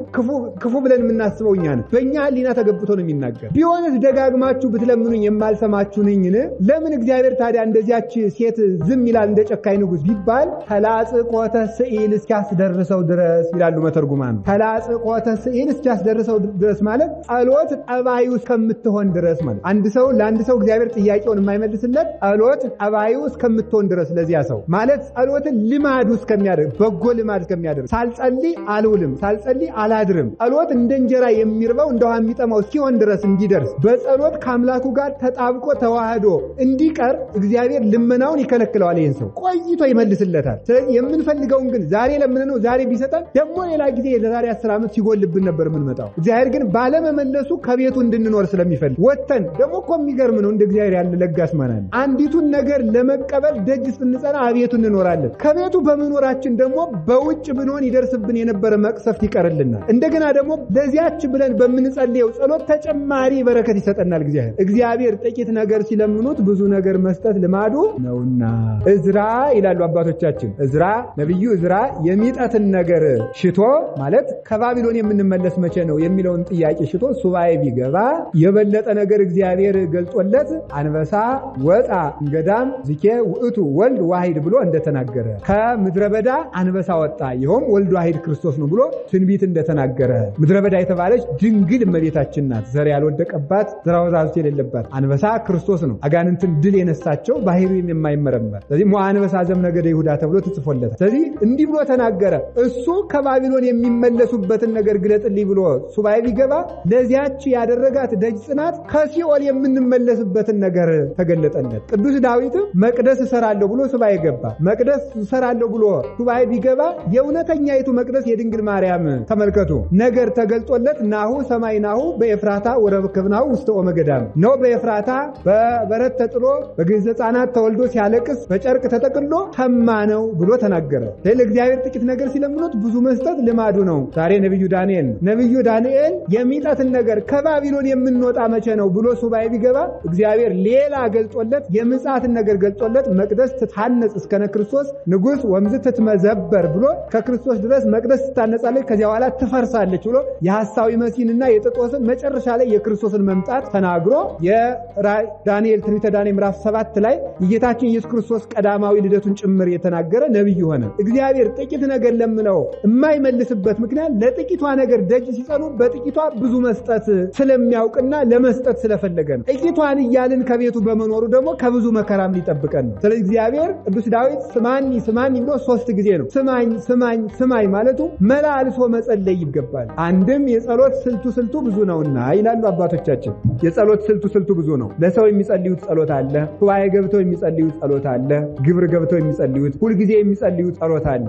ክፉ ብለን የምናስበው እኛ ነን። በእኛ ሕሊና ተገብቶ ነው የሚናገር። ቢሆንስ ደጋግማችሁ ብትለምኑኝ የማልሰማችሁ ነኝን? ለምን እግዚአብሔር ታዲያ እንደዚያች ሴት ዝም ይላል እንደ ጨካኝ ንጉሥ ቢባል ተላጽቆተ ስኢል እስኪያስደርሰው ድረስ ይላሉ መተርጉማን። ተላጽቆተ ስኢል እስኪያስደርሰው ድረስ ማለት ጸሎት ጠባዩ እስከምትሆን ድረስ ማለት አንድ ሰው ለአንድ ሰው እግዚአብሔር ጥያቄውን የማይመልስለት ጸሎት ጠባዩ እስከምትሆን ድረስ ለዚያ ሰው ማለት ጸሎትን ልማዱ እስከሚያደርግ በጎ ልማድ እስከሚያደርግ ሳልጸልይ አልውልም፣ ሳልጸልይ አላድርም፣ ጸሎት እንደ እንጀራ የሚርበው እንደ ውሃ የሚጠማው እስኪሆን ድረስ እንዲደርስ በጸሎት ከአምላኩ ጋር ተጣብቆ ተዋህዶ እንዲቀር እግዚአብሔር ልመናውን ይከለክለዋል። ይህን ሰው ቆይቶ ይመልስለታል። ስለዚህ የምንፈልገውን ግን ዛሬ ለምንነው ዛሬ ቢሰጠን ደግሞ ሌላ ጊዜ ለዛሬ 10 ዓመት ሲጎልብን ነበር የምንመጣው። እግዚአብሔር ግን ባለመመለሱ ከቤቱ እንድንኖር ስለሚፈልግ ወጥተን ደግሞ እኮ የሚገርም ነው። እንደ እግዚአብሔር ያለ ለጋስ ማን አለ? አንዲቱን ነገር ለመቀበል ደጅ ስንጸና አቤቱ እንኖራለን። ከቤቱ በመኖራችን ደግሞ በውጭ ብንሆን ይደርስብን የነበረ መቅሰፍት ይቀርልናል። እንደገና ደግሞ ለዚያች ብለን በምንጸልየው ጸሎት ተጨማሪ በረከት ይሰጠናል እግዚአብሔር። እግዚአብሔር ጥቂት ነገር ሲለምኑት ብዙ ነገር መስጠት ልማዱ ነውና እዝራ ይላሉ አባቶቻችን። እዝራ ነብዩ እዝራ የሚጠትን ነገር ሽቶ ማለት ከባቢሎን የምንመለስ መቼ ነው የሚለውን ጥያቄ ሽቶ ሱባኤ ቢገባ የበለጠ ነገር እግዚአብሔር ገልጦለት አንበሳ ወጣ እንገዳም ዝኬ ውእቱ ወልድ ዋሂድ ብሎ እንደተናገረ፣ ከምድረ በዳ አንበሳ ወጣ ይኸውም ወልድ ዋሂድ ክርስቶስ ነው ብሎ ትንቢት እንደተናገረ፣ ምድረ በዳ የተባለች ድንግል እመቤታችን ናት። ዘር ያልወደቀባት ዘራ ወዛዝት የሌለባት። አንበሳ ክርስቶስ ነው። አጋንንትን ድል የነሳቸው ባህሪውም የማይመረመር። ስለዚህ ሞአ አንበሳ ዘእምነገደ ይሁዳ ተብሎ ተጽፎለታል። ስለዚህ እንዲህ ብሎ ተናገረ። እሱ ከባቢሎን የሚመለሱበትን ነገር ግለጥልኝ ብሎ ሱባኤ ቢገባ ለዚያች ያደረጋት ደጅ ጽናት ከሲኦል የምንመለስበትን ነገር ተገለጠለት። ቅዱስ ዳዊትም መቅደስ እሰራለሁ ብሎ ሱባኤ ገባ። መቅደስ እሰራለሁ ብሎ ሱባኤ ቢገባ የእውነተኛይቱ መቅደስ የድንግል ማርያም ተመልከቱ ነገር ተገልጦለት ናሁ ሰማይ ናሁ በኤፍራታ ወረከብናሁ ውስተ ኦመ ገዳም ነው። በኤፍራታ በበረት ተጥሎ በግዕዝ ሕፃናት ተወልዶ ሲያለቅስ በጨርቅ ተጠቅሎ ሰማነው ብሎ ተናገረ። ለእግዚአብሔር ጥቂት ነገር ሲለምኑት ብዙ መስጠት ልማዱ ነው። ዛሬ ነብዩ ዳንኤል ነው። ነብዩ ዳንኤል የሚጠትን ነገር ከባቢሎን የምንወጣ መቼ ነው ብሎ ሱባኤ ቢገባ እግዚአብሔር ሌላ ገልጦለት የምጽአትን ነገር ገልጦለት መቅደስ ትታነጽ እስከነ ክርስቶስ ንጉሥ ወምዝ ትትመዘበር ብሎ ከክርስቶስ ድረስ መቅደስ ትታነጻለች ከዚያ በኋላ ትፈርሳለች ብሎ የሐሳዊ መሲህንና የጥጦስን መጨረሻ ላይ የክርስቶስን መምጣት ተናግሮ የዳንኤል ትንቢተ ዳንኤል ምዕራፍ 7 ላይ የጌታችን ኢየሱስ ክርስቶስ ቀዳማዊ ልደቱን ጭምር የተናገረ ነብይ ሆነ። እግዚአብሔር ጥቂት ነገር ለምነው የማይመልስበት ምክንያት ለጥቂቷ ነገር ደጅ ሲጸኑ በጥቂቷ ብዙ መስጠት ስለሚያውቅና ለመስጠት ስለፈለገ ነው። ጥቂቷን እያልን ከቤቱ በመኖሩ ደግሞ ከብዙ መከራም ሊጠብቀን ነው። ስለዚህ እግዚአብሔር ቅዱስ ዳዊት ስማኒ ስማኒ ብሎ 3 ጊዜ ነው ስማኝ ስማኝ ስማኝ ማለቱ መላልሶ መጸለይ ይገባል። አንድም የጸሎት ስልቱ ብዙ ነውና ይላሉ አባቶቻችን። የጸሎት ስልቱ ብዙ ነው። ለሰው የሚጸልዩት ጸሎት አለ፣ ሱባኤ ገብተው የሚጸልዩት ጸሎት አለ፣ ግብር ገብተው የሚጸልዩት ሁልጊዜ የሚጸልዩት ጸሎት አለ።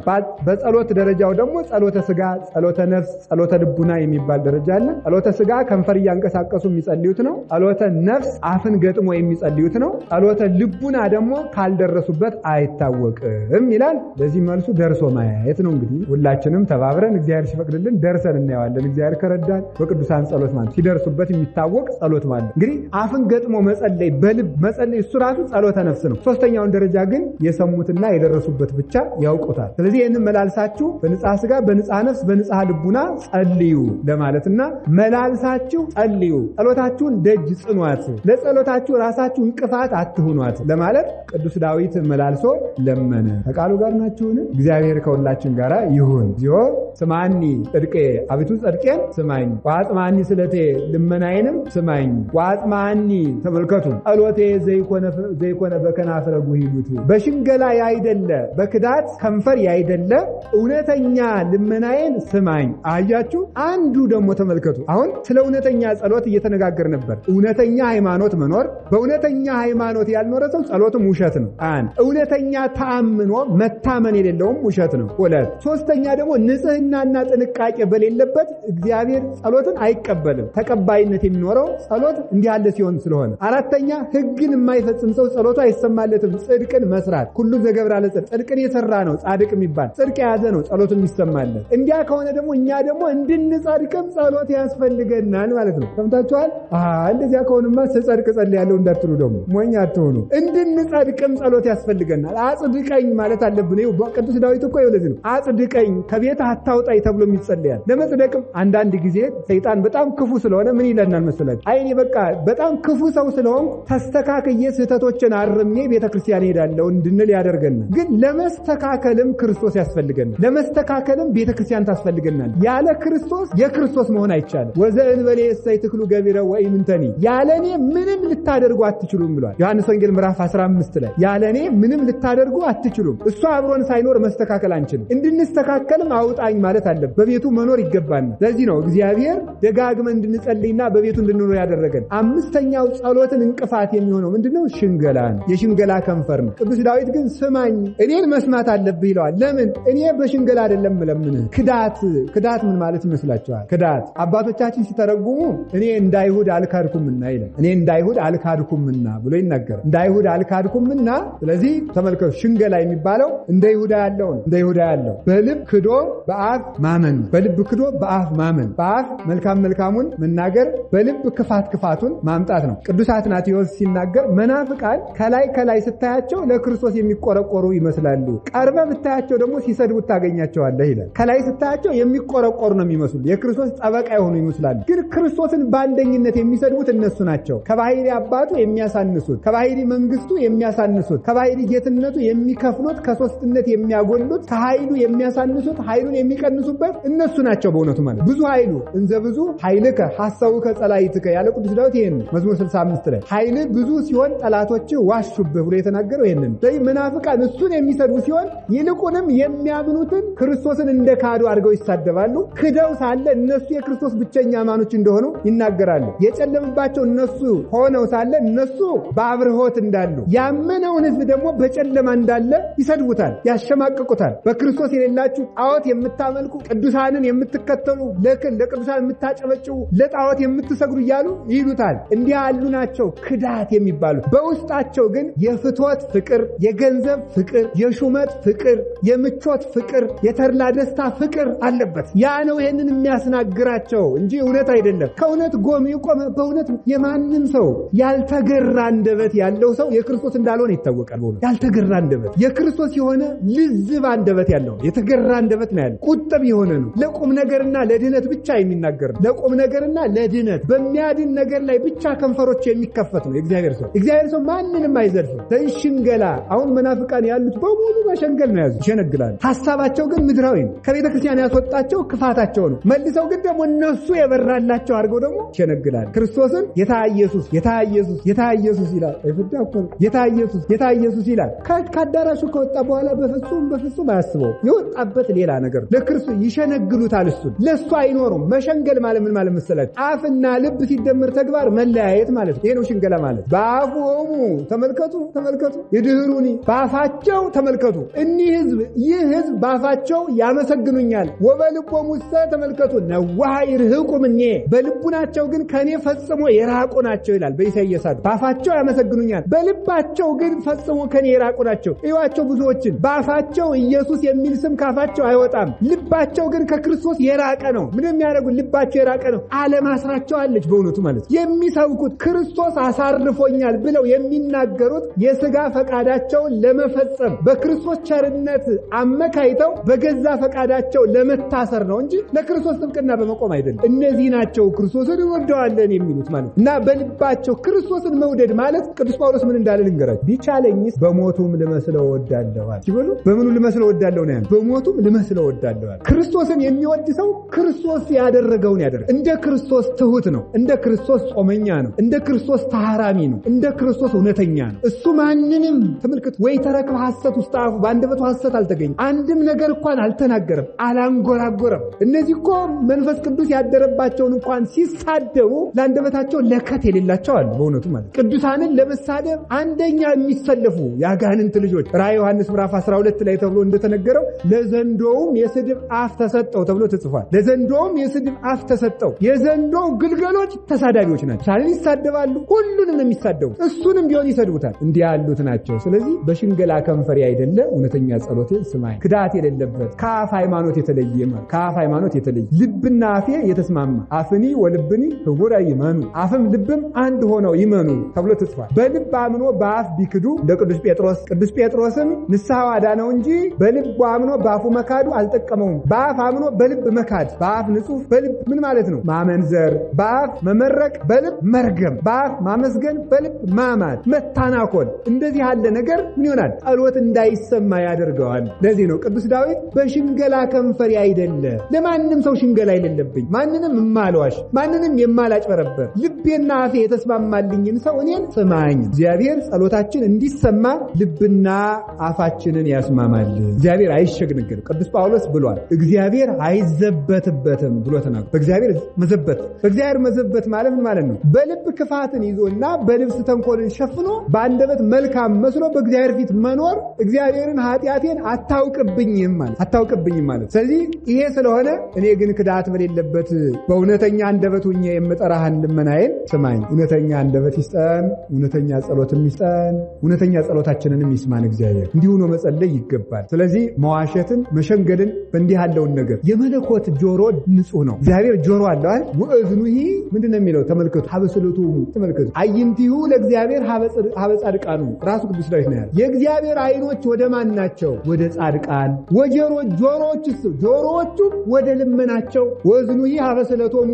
በጸሎት ደረጃው ደግሞ ጸሎተ ስጋ፣ ጸሎተ ነፍስ፣ ጸሎተ ልቡና የሚባል ደረጃ አለ። ጸሎተ ስጋ ከንፈር እያንቀሳቀሱ የሚጸልዩት ነው። ጸሎተ ነፍስ አፍን ገጥሞ የሚጸልዩት ነው። ጸሎተ ልቡና ደግሞ ካልደረሱበት አይታወቅም ይላል። ለዚህ መልሱ ደርሶ ማየት ነው። እንግዲህ ሁላችንም ተባብረን እግዚአብሔር ሲፈቅድልን ደርሰን እናየዋለን። እግዚአብሔር ከረዳን በቅዱሳን ጸሎት ማለት ሲደርሱበት የሚታወቅ ጸሎት ማለት እንግዲህ አፍን ገጥሞ መጸለይ በልብ መጸለይ እሱ ራሱ ጸሎተ ነፍስ ነው። ሶስተኛውን ደረጃ ግን የሰሙትና የደረሱበት ብቻ ያውቁታል። ስለዚህ ይህንን መላልሳችሁ በንጽሐ ስጋ በንጽሐ ነፍስ በንጽሐ ልቡና ጸልዩ ለማለትና መላልሳችሁ ጸልዩ፣ ጸሎታችሁን ደጅ ጽኗት፣ ለጸሎታችሁ ራሳችሁ እንቅፋት አትሁኗት ለማለት ቅዱስ ዳዊት መላልሶ ለመነ። ከቃሉ ጋር ናችሁን? እግዚአብሔር ከሁላችን ጋር ይሁን። እግዚኦ ስማኒ ጽድቄ፣ አቤቱ ጽድቄን ስማኝ፣ ወአጽምዓኒ ስለቴ፣ ልመናዬንም ስማኝ። ወአጽምዓኒ ተመልከቱ፣ ጸሎቴ ዘይኮነ በከናፍረ ጉሂሉት፣ በሽንገላ ያይደለ በክዳት ከንፈር ያይደለ እውነተኛ ልመናዬን ስማኝ። አያችሁ፣ አንዱ ደግሞ ተመልከቱ፣ አሁን ስለ እውነተኛ ጸሎት እየተነጋገር ነበር። እውነተኛ ሃይማኖት መኖር፣ በእውነተኛ ሃይማኖት ያልኖረ ሰው ጸሎቱም ውሸት ነው። አንድ እውነተኛ ተአምኖ መታመን የሌለውም ውሸት ነው። ሁለት ሶስተኛ ደግሞ ንጽህናና ጥንቃቄ በሌለበት እግዚአብሔር ጸሎትን አይቀበልም። ተቀባይነት የሚኖረው ጸሎት እንዲህ ያለ ሲሆን ስለሆነ። አራተኛ ሕግን የማይፈጽም ሰው ጸሎቱ አይሰማለትም። ጽድቅን መስራት ሁሉ ዘገብራ ለጽድቅ፣ ጽድቅን የሰራ ነው ጻድቅ የሚባል ጽድቅ የያዘ ነው ጸሎቱ የሚሰማለት። እንዲያ ከሆነ ደግሞ እኛ ደግሞ እንድንጸድቅም ጸሎት ያስፈልገናል ማለት ነው። ሰምታችኋል? እንደዚያ ከሆነማ ስጸድቅ ጸልያለሁ እንዳትሉ ደግሞ ሞኝ አትሆኑ። እንድንጸድቅም ጸሎት ያስፈልገናል። አጽድቀኝ ማለት አለብን። ይኸው ቅዱስ ዳዊት እኮ ይኸው ለዚህ ነው አጽድቀኝ ከቤትህ አታውጣኝ ተብሎ ይጸልያል። ለመጽደቅም አንዳንድ ጊዜ ሰይጣን በጣም ክፉ ስለሆነ ምን ይለናል መሰላችሁ? አይ እኔ በቃ በጣም ክፉ ሰው ስለሆንኩ ተስተካክዬ ስህተቶችን አርሜ ቤተክርስቲያን እሄዳለሁ እንድንል ያደርገናል። ግን ለመስተካከልም ክርስቶስ ያስፈልገናል። ለመስተካከልም ቤተክርስቲያን ታስፈልገናል። ያለ ክርስቶስ የክርስቶስ መሆን አይቻልም። ወዘእንበሌ እሰይ ትክሉ ገቢረ ወኢምንተኒ፣ ያለኔ ምንም ልታደርጉ አትችሉም ብሏል ዮሐንስ ወንጌል ምዕራፍ 15 ላይ። ያለኔ ምንም ልታደርጉ አትችሉም። እሱ አብሮን ሳይኖር መስተካከል አንችልም። እንድንስተካከልም አውጣኝ ማለት አለብን። በቤቱ መኖር ይገባናል። ለዚህ ነው እግዚአብሔር ደጋግመን እንድንጸልይና በቤቱ እንድንኖር ያደረገን። አምስተኛው ጸሎትን እንቅፋት የሚሆነው ምንድነው? ሽንገላ ነው። የሽንገላ ከንፈር ነው። ቅዱስ ዳዊት ግን ስማኝ፣ እኔን መስማት አለብህ ይለዋል። ለምን? እኔ በሽንገላ አይደለም እለምንህ። ክዳት ክዳት ምን ማለት ይመስላችኋል? ክዳት አባቶቻችን ሲተረጉሙ እኔ እንደ አይሁድ አልካድኩምና ይላል። እኔ እንደ አይሁድ አልካድኩምና ብሎ ይናገራል። እንደ አይሁድ አልካድኩምና። ስለዚህ ተመልከቱ፣ ሽንገላ የሚባለው እንደ ይሁዳ ያለው ነው። እንደ ይሁዳ ያለው በልብ ክዶ በአፍ በአፍ ማመን ነው። በልብ ክዶ በአፍ ማመን፣ በአፍ መልካም መልካሙን መናገር፣ በልብ ክፋት ክፋቱን ማምጣት ነው። ቅዱስ አትናቴዎስ ሲናገር መናፍቃን ከላይ ከላይ ስታያቸው ለክርስቶስ የሚቆረቆሩ ይመስላሉ፣ ቀርበ ብታያቸው ደግሞ ሲሰድቡ ታገኛቸዋለህ ይላል። ከላይ ስታያቸው የሚቆረቆሩ ነው የሚመስሉ፣ የክርስቶስ ጠበቃ የሆኑ ይመስላሉ። ግን ክርስቶስን በአንደኝነት የሚሰድቡት እነሱ ናቸው። ከባህሪ አባቱ የሚያሳንሱት፣ ከባህሪ መንግስቱ የሚያሳንሱት፣ ከባህሪ ጌትነቱ የሚከፍሉት፣ ከሶስትነት የሚያጎሉት፣ ከኃይሉ የሚያሳንሱት፣ ኃይሉን የሚቀንሱበት እነሱ ናቸው። በእውነቱ ማለት ብዙ ኃይሉ እንዘ ብዙ ኃይልከ ሐሰውከ ጸላኢትከ ያለ ቅዱስ ዳዊት ይሄን መዝሙር 65 ላይ ኃይል ብዙ ሲሆን ጠላቶች ዋሹብህ ብሎ የተናገረው ይሄንን። ስለዚህ መናፍቃን እሱን የሚሰድቡ ሲሆን ይልቁንም የሚያምኑትን ክርስቶስን እንደ ካዱ አድርገው ይሳደባሉ። ክደው ሳለ እነሱ የክርስቶስ ብቸኛ አማኖች እንደሆኑ ይናገራሉ። የጨለመባቸው እነሱ ሆነው ሳለ እነሱ በአብርሆት እንዳሉ፣ ያመነውን ሕዝብ ደግሞ በጨለማ እንዳለ ይሰድቡታል፣ ያሸማቅቁታል። በክርስቶስ የሌላችሁ ጣዖት የምታመልኩ፣ ቅዱሳንን የምትከተሉ፣ ለቅዱሳን የምታጨበጭቡ፣ ለጣዖት የምትሰግዱ እያሉ ይሉታል። እንዲህ ያሉ ናቸው ክዳት የሚባሉት። በውስጣቸው ግን የፍትወት ፍቅር፣ የገንዘብ ፍቅር፣ የሹመት ፍቅር፣ የምቾት ፍቅር፣ የተድላ ደስታ ፍቅር አለበት። ያ ነው ይሄንን የሚያስናግራቸው እንጂ እውነት አይደለም። ከእውነት ጎን የቆመ በእውነት የማንም ሰው ያልተገራ አንደበት ያለው ሰው የክርስቶስ እንዳልሆነ ይታወቃል። በእውነት ያልተገራ አንደበት የክርስቶስ የሆነ ልዝብ አንደበት ያለው የተገራ አንደበት ነው ያለው። ቁጥብ የሆነ ነው። ለቁም ነገርና ለድህነት ብቻ የሚናገር ነው። ለቁም ነገርና ለድህነት በሚያድን ነገር ላይ ብቻ ከንፈሮች የሚከፈት ነው የእግዚአብሔር ሰው። እግዚአብሔር ሰው ማንንም አይዘልፍም። ሽንገላ አሁን መናፍቃን ያሉት በሙሉ መሸንገል ነው ያዙ፣ ይሸነግላሉ። ሐሳባቸው ግን ምድራዊ ነው። ከቤተ ክርስቲያን ያስወጣቸው ክፋታቸው ነው። መልሰው ግን ደግሞ እነሱ የበራላቸው አድርገው ደግሞ ይሸነግላሉ። ክርስቶስን ጌታ ኢየሱስ ጌታ ኢየሱስ ጌታ ኢየሱስ ይላል። አይፍዳ እኮ ጌታ ኢየሱስ ጌታ ኢየሱስ ይላል። ከአዳራሹ ከወጣ በኋላ በፍጹም በፍጹም አያስበው። የወጣበት ሌላ ነገር ነው። ለክርስቶስ ይሸነግሉታል። እሱን ለሱ አይኖሩም። መሸንገል ማለት ምን ማለት መሰላችሁ? አፍና ልብ ሲደመር ተግባር መለያየት ማለት ነው። ይሄ ነው ሽንገላ ማለት። በአፍሆሙ ተመልከቱ ተመልከቱ ይድህሩኒ በአፋቸው ተመልከቱ። እኒህ ህዝብ ይህ ህዝብ በአፋቸው ያመሰግኑኛል፣ ወበልቦሙ ውስተ ተመልከቱ ነዋህ ይርህቁ እምኔ በልቡናቸው ግን ከኔ ፈጽሞ የራቁ ናቸው ይላል በኢሳይያስ። በአፋቸው ያመሰግኑኛል፣ በልባቸው ግን ፈጽሞ ከኔ የራቁ ናቸው። እዩዋቸው ብዙዎችን በአፋቸው ኢየሱስ የሚል ስም ካፋቸው አይወጣም፣ ልባቸው ግን ከክርስቶስ የራቀ ነው። ምንም የሚያደርጉ ልባቸው የራቀ ነው። ዓለም አስራቸው አለች። በእውነቱ ማለት የሚሰብኩት ክርስቶስ አሳርፎኛል ብለው የሚናገሩት የስጋ ፈቃዳቸውን ለመፈጸም በክርስቶስ ቸርነት አመካይተው በገዛ ፈቃዳቸው ለመታሰር ነው እንጂ ለክርስቶስ ጥብቅና በመቆም አይደለም። እነዚህ ናቸው ክርስቶስን እንወደዋለን የሚሉት ማለት እና በልባቸው ክርስቶስን መውደድ ማለት ቅዱስ ጳውሎስ ምን እንዳለ ልንገራችሁ። ቢቻለኝስ በሞቱም ልመስለው እወዳለሁ አለ። ሲበሉ በምኑ ልመስለው እወዳለሁ ነው ያለው? በሞቱም ልመስለው እወዳለሁ አለ። ክርስቶስን የሚወድ ሰው ክርስቶስ ያደረገውን ያደርግ። እንደ ክርስቶስ ትሁት ነው። እንደ ክርስቶስ ጾመኛ ነው። እንደ ክርስቶስ ታራሚ ነው። እንደ ክርስቶስ እውነተኛ ነው። እሱ ማንንም ተመልከቱ፣ ወይ ተረክበ ሐሰት ውስጥ አፉ በአንደበቱ ሐሰት አልተገኘም። አንድም ነገር እንኳን አልተናገረም፣ አላንጎራጎረም። እነዚህ እኮ መንፈስ ቅዱስ ያደረባቸውን እንኳን ሲሳደቡ ለአንደበታቸው ለከት የሌላቸው አሉ። በእውነቱ ማለት ቅዱሳንን ለመሳደብ አንደኛ የሚሰለፉ የአጋንንት ልጆች ራእየ ዮሐንስ ምዕራፍ 12 ላይ ተብሎ እንደተነገረው ለዘንዶውም የስድብ አፍ ተሰጠው ተብሎ ተጽፏል። ለዘንዶውም የስድብ አፍ ተሰጠው። የዘንዶው ግልገሎች ተሳዳቢዎች ናቸው። ቅዱሳንን ይሳደባሉ። ሁሉንም ነው የሚሳደቡ። እሱንም ቢሆን ይሰድቡታል። እንዲህ ያሉት ናቸው። ስለዚህ በሽንገላ ከንፈሬ አይደለ እውነተኛ ጸሎቴን ስማኝ። ክዳት የሌለበት ከአፍ ሃይማኖት የተለየ ማለት ከአፍ ሃይማኖት የተለየ ልብና አፌ የተስማማ አፍኒ ወልብኒ ህቡረ ይመኑ አፍም ልብም አንድ ሆነው ይመኑ ተብሎ ተጽፏል። በልብ አምኖ በአፍ ቢክዱ እንደ ቅዱስ ጴጥሮስ ቅዱስ ጴጥሮስም ንስሐው አዳነው እንጂ በልቡ አምኖ በአፉ መካዱ አልጠቀመውም። በአፍ አምኖ በልብ መካድ፣ በአፍ ንጹህ በልብ ምን ማለት ነው? ማመንዘር፣ በአፍ መመረቅ፣ በልብ መርገም፣ በአፍ ማመስገን፣ በልብ ማማት፣ መታናኮል። እንደዚህ ያለ ነገር ምን ይሆናል? ጸሎት እንዳይሰማ ያደርገዋል። ለዚህ ነው ቅዱስ ዳዊት በሽንገላ ከንፈሬ አይደለ ለማንም ሰው ሽንገላ የሌለብኝ፣ ማንንም የማልዋሽ፣ ማንንም የማላጭበረበር፣ ልቤና አፌ የተስማማልኝን ሰው እኔን ስማኝ። እግዚአብሔር ጸሎታችን እንዲሰማ ልብና አፋችንን ያስማማል። እግዚአብሔር አይሸግንግንም። ቅዱስ ጳውሎስ ብሏል፣ እግዚአብሔር አይዘበትበትም ብሎ ተናግሯል። በእግዚአብሔር መዘበት በእግዚአብሔር መዘበት ማለት ምን ማለት ነው? በልብ ክፋትን ይዞና በልብስ ተንኮልን ሸፍኖ በአንደበት መልካም መስሎ በእግዚአብሔር ፊት መኖር እግዚአብሔርን ኃጢአቴን አታውቅብኝም ማለት አታውቅብኝም ማለት። ስለዚህ ይሄ ስለሆነ እኔ ግን ክዳት በሌለበት በእውነተኛ አንደበት ሁኜ የምጠራህን ልመናዬን ስማኝ። እውነተኛ አንደበት ይስጠን፣ እውነተኛ ጸሎትም ይስጠን፣ እውነተኛ ጸሎታችንንም ይስማን እግዚአብሔር። እንዲሁ ነው መጸለይ ይገባል። ስለዚህ መዋሸትን መሸንገልን በእንዲህ ያለውን ነገር የመለኮት ጆሮ ንጹህ ነው። እግዚአብሔር ጆሮ አለው አይደል? ወእዝኑሂ ምንድነው የሚለው? ተመልከቱ። ሀበስለቱ ተመልከቱ። አይንቲሁ ለእግዚአብሔር ሀበ ጻድቃኑ ራሱ ቅዱስ ዳዊት ነው ያለው። የእግዚአብሔር አይኖች ወደ ማን ናቸው? ወደ ጻድቃን። ወጀሮ ጆሮዎችስ? ጆሮዎቹም ወደ ልመናቸው። ወእዝኑሂ ሀበስለቶሙ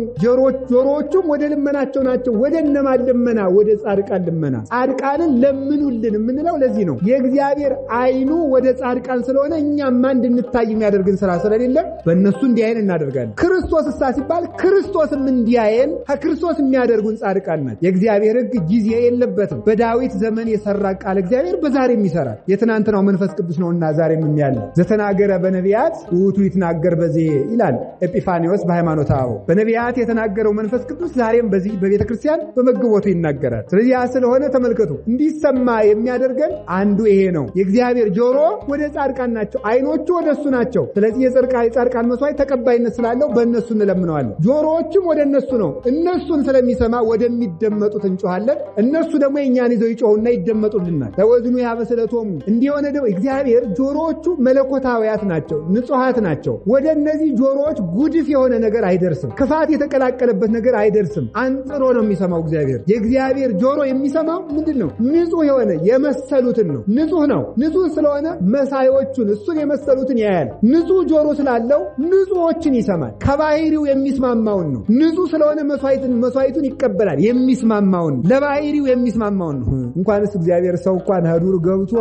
ጆሮዎቹም ወደ ልመናቸው ናቸው። ወደ እነማን ልመና? ወደ ጻድቃን ልመና። ጻድቃንን ለምኑልን የምንለው ለዚህ ነው። የእግዚአብሔር አይኑ ወደ ጻድቃን ስለሆነ እኛማ እንድንታይ የሚያደርግን ስራ ስለሌለ በእነሱ እንዲያየን እናደርጋለን። ክርስቶስ እሳ ሲባል ክርስቶስም እንዲያየን ከክርስቶስ የሚያደርጉን ጻድቃን ናቸው። የእግዚአብሔር ሕግ ጊዜ የለበትም። በዳዊት ዘመን የሰራ ቃል እግዚአብሔር በዛሬም ይሰራል። የትናንትናው መንፈስ ቅዱስ ነውና ዛሬም የሚያለው። ዘተናገረ በነቢያት ውእቱ ይትናገር በዚህ ይላል ኤጲፋኒዎስ በሃይማኖተ አበው። በነቢያት የተናገረው መንፈስ ቅዱስ ዛሬም በዚህ በቤተክርስቲያን በመግቦቱ ይናገራል። ስለዚህ ያ ስለሆነ ተመልከቱ፣ እንዲሰማ የሚያደርገን አንዱ ይሄ ነው። የእግዚአብሔር ጆሮ ወደ ጻድቃን ናቸው፣ አይኖቹ ወደ እሱ ናቸው። ስለዚህ የጻድቃን መስዋዕት ተቀባይነት ስላለው በእነሱ እንለምነዋለን። ጆሮዎችም ወደ እነሱ ነው። እነሱን ስለሚሰማ ወደሚደመጡት እንጮሃለን። እነሱ ደግሞ የኛን ይዘው ይጮሁና ይደመጡልናል። ተወዝኑ ያበስለቶሙ እንዲሆነ ደግሞ እግዚአብሔር ጆሮዎቹ መለኮታዊያት ናቸው፣ ንጹሃት ናቸው። ወደ እነዚህ ጆሮዎች ጉድፍ የሆነ ነገር አይደርስም፣ ክፋት የተቀላቀለበት ነገር አይደርስም። አንጥሮ ነው የሚሰማው እግዚአብሔር። የእግዚአብሔር ጆሮ የሚሰማው ምንድነው? ንጹህ የሆነ የመሰሉትን ነው። ንጹህ ነው። ንጹህ ስለሆነ መሳዮቹን እሱን የመሰሉትን ያያል። ንጹህ ጆሮ ስላለው ንጹሆችን ይሰማል። ከባህሪው የሚስማማውን ነው። ንጹህ ስለሆነ መስዋዕቱን ይቀበላል። የሚስማማውን ለባህሪው የሚስማማውን ነው። እንኳንስ እግዚአብሔር ሰው እንኳን ዱር ገብቶ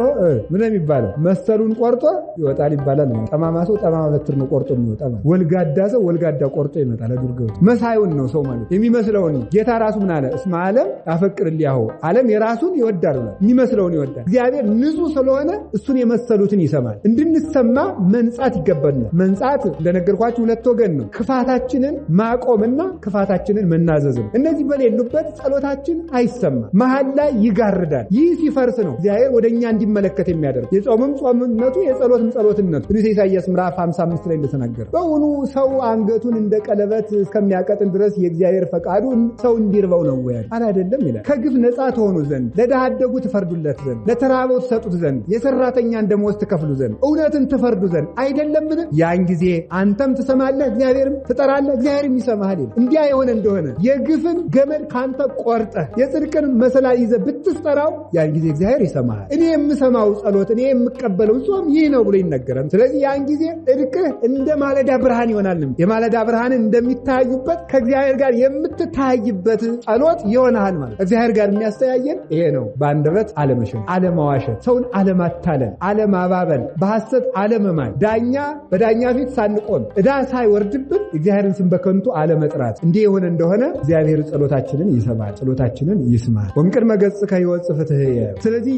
ምን ነው የሚባለው? መሰሉን ቆርጦ ይወጣል ይባላል። ጠማማ ሰው ጠማማ በትር ነው ቆርጦ የሚወጣ ማለት። ወልጋዳ ሰው ወልጋዳ ቆርጦ ይመጣል ዱር ገብቶ። መሳዩን ነው ሰው ማለት የሚመስለውን ነው። ጌታ ራሱ ምን አለ? እስመ ዓለም ያፈቅር ሊያሁ ዓለም የራሱን ይወዳል ብሏል። የሚመስለውን ይወዳል። እግዚአብሔር ንጹህ ስለሆነ እሱን የመሰሉትን ይሰማል። እንድንሰማ መንጻት ይገባናል። መንጻት እንደነገርኳችሁ ሁለት ወገን ነው። ክፋታችንን ማቆምና ክፋታችንን መናዘዝ ነው። እነዚህ በሌሉበት ጸሎታችን አይሰማም፣ መሃል ላይ ይጋርዳል። ይህ ሲፈርስ ነው እግዚአብሔር ወደኛ እንዲመለከት የሚያደርግ። የጾምም ጾምነቱ የጸሎትም ጸሎትነቱ ትንቢተ ኢሳይያስ ምዕራፍ 55 ላይ እንደተናገረ በእውኑ ሰው አንገቱን እንደ ቀለበት እስከሚያቀጥን ድረስ የእግዚአብሔር ፈቃዱ ሰው እንዲርበው ነው ወይ? አይደለም ይላል። ከግፍ ነፃ ትሆኑ ዘንድ ለድሃ አደጉ ትፈርዱለት ዘንድ ለተራበው ትሰጡት ዘንድ የሰራተኛን ደመወዝ ትከፍሉ ዘንድ እውነትን ትፈርዱ ዘንድ አይደለምን? ያን ጊዜ አንተም ትሰማለህ፣ እግዚአብሔርም ትጠራለህ፣ እግዚአብሔርም ይሰማሃል ይላል። እንዲያ የሆነ እንደሆነ የግፍን ገመድ ካንተ ቆርጠህ የጽድቅን መሰላል ይዘህ ብትጠራው ያን ጊዜ እግዚአብሔር ይሰማሃል። እኔ የምሰማው ጸሎት፣ እኔ የምቀበለው ጾም ይህ ነው ብሎ ይነገራል። ስለዚህ ያን ጊዜ ጽድቅህ እንደ ማለዳ ብርሃን ይሆናል። የማለዳ ብርሃን እንደሚታዩበት ከእግዚአብሔር ጋር የምትታይበት ጸሎት ይሆናል ማለት። እግዚአብሔር ጋር የሚያስተያየን ይሄ ነው። በአንደበት አለመሸሽ፣ አለማዋሸት፣ ሰውን አለማታለል፣ አለማባበል፣ በሐሰት አለመማል፣ ዳኛ በዳኛ ፊት ሳንቆም ዕዳ ሳይወርድብን እግዚአብሔርን ስም በከንቱ አለመጥራት። እንዲህ የሆነ እንደሆነ እግዚአብሔር ጸሎታችንን ይሰማል፣ ጸሎታችንን ይስማል። ወእምቅድመ ገጽከ ይወፅእ ፍትሕየ። ስለዚህ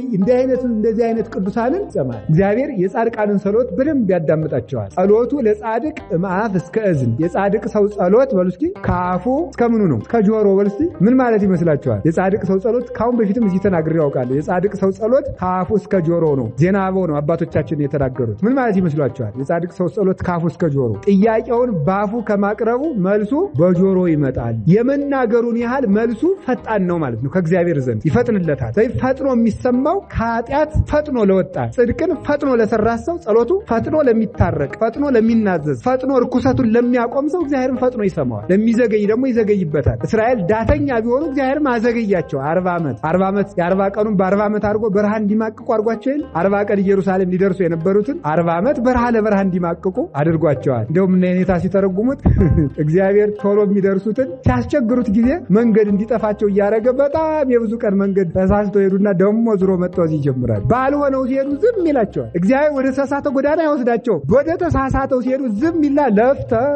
እንደዚህ አይነት ቅዱሳንን ይሰማል። እግዚአብሔር የጻድቃንን ጸሎት በደንብ ያዳምጣቸዋል። ጸሎቱ ለጻድቅ እምአፍ እስከ እዝን። የጻድቅ ሰው ጸሎት በሉ እስኪ ከአፉ እስከ ምኑ ነው? እስከ ጆሮ በሉ እስኪ። ምን ማለት ይመስላችኋል? የጻድቅ ሰው ጸሎት ካሁን በፊትም እዚህ ተናግሬ አውቃለሁ። የጻድቅ ሰው ጸሎት ከአፉ እስከ ጆሮ ነው። ዜና አበው ነው አባቶቻችን የተናገሩት። ምን ማለት ይመስላችኋል? የጻድቅ ሰው ጸሎት ከአፉ እስከ ጆሮ። ጥያቄውን ባፉ ከማቅረቡ መልሱ በጆሮ ይመጣል። የመናገሩን ያህል መልሱ ፈጣን ነው ማለት ነው። ከእግዚአብሔር ዘንድ ይፈጥንለታል። ስለዚህ ፈጥኖ የሚሰማው ከኃጢአት ፈጥኖ ለወጣ ጽድቅን ፈጥኖ ለሰራ ሰው ጸሎቱ ፈጥኖ ለሚታረቅ፣ ፈጥኖ ለሚናዘዝ፣ ፈጥኖ ርኩሰቱን ለሚያቆም ሰው እግዚአብሔርን ፈጥኖ ይሰማዋል። ለሚዘገይ ደግሞ ይዘገይበታል። እስራኤል ዳተኛ ቢሆኑ እግዚአብሔርም አዘገያቸው። 40 ዓመት 40 ዓመት የ40 ቀኑን በ40 ዓመት አድርጎ በረሃ እንዲማቅቁ አድርጓቸው የለ 40 ቀን ኢየሩሳሌም ሊደርሱ የነበሩትን 40 ዓመት በረሃ ለበረሃ እንዲማቅቁ አድርጓቸዋል። እንደውም እነ የኔታ ሲተረጉሙት እግዚአብሔር ቶሎ የሚደርሱትን ሲያስቸግሩት ጊዜ መንገድ እንዲጠፋቸው እያደረገ በጣም የብዙ ቀን መንገድ ተሳስተው ሄዱና ደግሞ ዙሮ መጥተው እዚህ ይጀምራል። ባልሆነው ሲሄዱ ዝም ይላቸዋል። እግዚአብሔር ወደ ተሳሳተው ጎዳና አይወስዳቸውም። ወደ ተሳሳተው ሲሄዱ ዝም ይላል። ለፍተው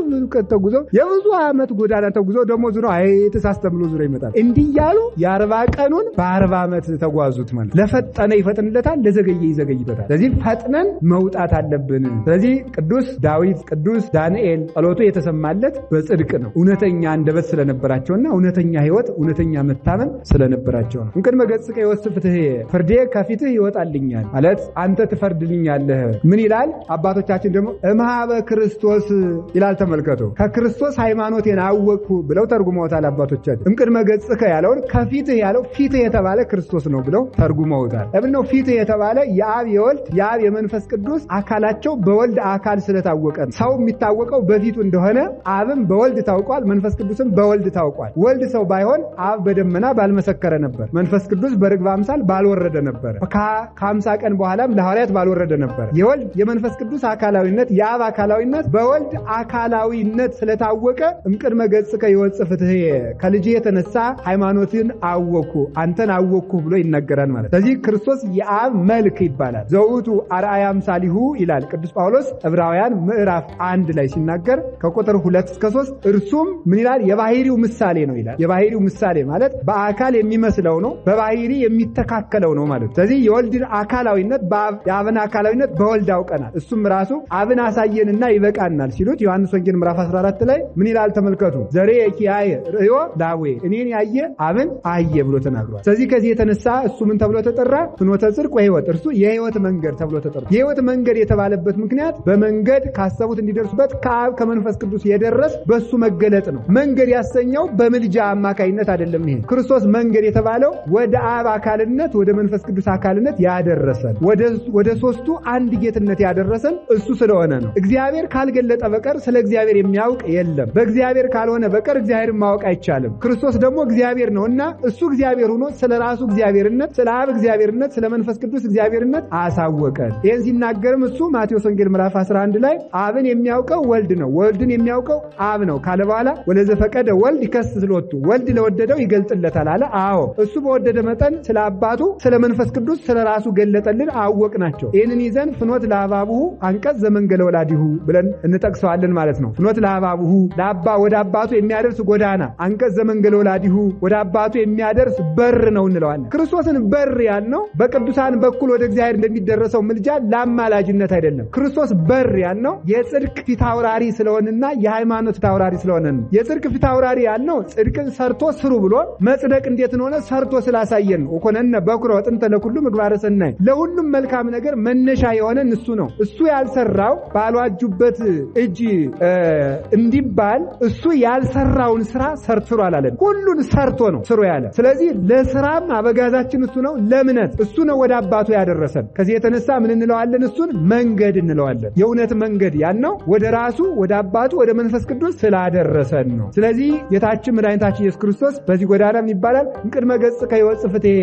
ብዙ ቀን ተጉዘው የብዙ ዓመት ጎዳና ተጉዘው ደግሞ ዙሮ አይ ተሳስተን ብሎ ዙሮ ይመጣል። እንዲህ እያሉ የ40 ቀኑን በ40 ዓመት ተጓዙት ማለት። ለፈጠነ ይፈጥንለታል፣ ለዘገየ ይዘገይበታል። ስለዚህ ፈጥነን መውጣት አለብን። ስለዚህ ቅዱስ ዳዊት ቅዱስ ዳንኤል ጸሎቱ የተሰማለት በጽድቅ ነው። እውነተኛ አንደበት ስለነበራቸውና እውነተኛ ሕይወት እውነተኛ መታመን ስለነበራቸው ነው። እምቅድመ ገጽከ ይወስድ ፍትሕየ፣ ፍርዴ ከፊትህ ይወጣልኛል ማለት አንተ ትፈርድልኛለህ። ምን ይላል አባቶቻችን ደግሞ እምኀበ ክርስቶስ ይላል ይላል? ተመልከቱ። ከክርስቶስ ሃይማኖቴን አወቅኩ ብለው ተርጉመውታል አባቶቻችን። እምቅድመ ገጽከ ያለውን ከፊትህ ያለው ፊትህ የተባለ ክርስቶስ ነው ብለው ተርጉመውታል። ለምን ነው ፊትህ የተባለ? የአብ የወልድ የአብ የመንፈስ ቅዱስ አካላቸው በወልድ አካል ስለታወቀ ነው። ሰው የሚታወቀው በፊቱ እንደሆነ አብም በወልድ ታውቋል፣ መንፈስ ቅዱስም በወልድ ታውቋል። ወልድ ሰው ባይሆን አብ በደመና ባልመሰከረ ነበር፣ መንፈስ ቅዱስ በርግብ አምሳል ባልወረደ ነበር፣ ከ50 ቀን በኋላም ለሐዋርያት ባልወረደ ነበር። የወልድ የመንፈስ ቅዱስ አካላዊነት የአብ አካላዊነት በወልድ አካላዊነት ስለታወቀ እምቅድመ ገጽከ ይወጽእ ፍትሕየ ከልጅ የተነሳ ሃይማኖትን አወኩ አንተን አወኩ ብሎ ይነገራል ማለት። ስለዚህ ክርስቶስ የአብ መልክ ይባላል። ዘውቱ አርአያ አምሳሊሁ ይላል ቅዱስ ጳውሎስ ዕብራውያን ምዕራፍ 1 ላይ ሲናገር ከቁጥር 2 እስከ 3 እርሱም ምን ይላል? የባህሪው ምሳሌ ነው ይላል። የባህሪው ምሳሌ ማለት በአካል የሚመስለው ነው፣ በባህሪ የሚተካከለው ነው ማለት። ስለዚህ የወልድን አካላዊነት የአብን አካላዊነት በወልድ አውቀናል። እሱም ራሱ አብን አሳየንና ይበቃናል ሲሉት ዮሐንስ ወንጌል ምዕራፍ 14 ላይ ምን ይላል? ተመልከቱ። ዘሬ ኪያየ ርእዮ ላዌ እኔን ያየ አብን አየ ብሎ ተናግሯል። ስለዚህ ከዚህ የተነሳ እሱ ምን ተብሎ ተጠራ? ፍኖተ ጽድቅ ወሕይወት፣ እርሱ የሕይወት መንገድ ተብሎ ተጠራ። የሕይወት መንገድ የተባለበት ምክንያት በመንገድ ካሰቡት እንዲደርሱበት ከአብ ከመንፈስ ቅዱስ የደረስ በሱ መገለጥ ነው። መንገድ ያሰኘው በምልጃ አማካይነት አይደለም። ይሄ ክርስቶስ መንገድ የተባለው ወደ አብ አካልነት ወደ መንፈስ ቅዱስ አካልነት ያደረሰን ወደ ሶስቱ አንድ ጌትነት ያደረሰን እሱ ስለሆነ ነው። እግዚአብሔር ካልገለጠ በቀር ስለ እግዚአብሔር የሚያውቅ የለም። በእግዚአብሔር ካልሆነ በቀር እግዚአብሔርን ማወቅ አይቻልም። ክርስቶስ ደግሞ እግዚአብሔር ነውና እሱ እግዚአብሔር ሆኖ ስለ ራሱ እግዚአብሔርነት፣ ስለ አብ እግዚአብሔርነት፣ ስለ መንፈስ ቅዱስ እግዚአብሔርነት አሳወቀን። ይህን ሲናገርም እሱ ማቴዎስ ወንጌል ምዕራፍ 11 ላይ አብን የሚያውቀው ወልድ ነው፣ ወልድን የሚያውቀው አብ ነው ካለ በኋላ ወለዘፈቀደ ወልድ ይከስስ ሎቱ፣ ወልድ ለወደደው ይገልጥለታል አለ። አዎ እሱ በወደደ መጠን ስለ አባቱ ስለ መንፈስ ቅዱስ ስለ ራሱ ገለጠልን፣ አወቅናቸው። ይህንን ይዘን ፍኖት ለአባቡሁ አንቀጽ ዘመንገለ ወላዲሁ ብለን እንጠቅሰዋለን ማለት ነው። ፍኖት ለአባቡሁ ለአባ ወደ አባቱ የሚያደርስ ጎዳና፣ አንቀጽ ዘመንገለ ወላዲሁ ወደ አባቱ የሚያደርስ በር ነው እንለዋለን። ክርስቶስን በር ያልነው በቅዱሳን በኩል ወደ እግዚአብሔር እንደሚደረሰው ምልጃ ለአማላጅነት አይደለም። ክርስቶስ በር ያልነው የጽድቅ ፊታውራሪ ስለሆነና የሃይማኖት ፊታውራሪ ስለሆነ ነው። የጽድቅ ፊታውራሪ ያልነው ጽድቅን ሰርቶ ስሩ ብሎ መጽደቅ እንዴት እንደሆነ ሰርቶ ስላሳየን ነው። ወኮነነ በኩረ ወጥንተ ለኩሉ ምግባረ ሰናይ፣ ለሁሉም መልካም ነገር መነሻ የሆነን እሱ ነው። እሱ ያልሰራው ባልዋጁበት እጅ እንዲባል እሱ ያልሰራውን ስራ ሰርትሮ አላለን። ሁሉን ሰርቶ ነው ስሩ ያለ። ስለዚህ ለስራም አበጋዛችን እሱ ነው፣ ለእምነት እሱ ነው ወደ አባቱ ያደረሰን። ከዚህ የተነሳ ምን እንለዋለን? እሱን መንገድ እንለዋለን። የእውነት መንገድ ያልነው ወደ ራሱ ወደ አባቱ ወደ መንፈስ ቅዱስ ስላደረሰን ነው። ስለዚህ ጌታችን መድኃኒታችን ኢየሱስ ክርስቶስ በዚህ ጎዳናም ይባላል። እምቅድመ ገጽ ከይወጽእ ፍትሔ፣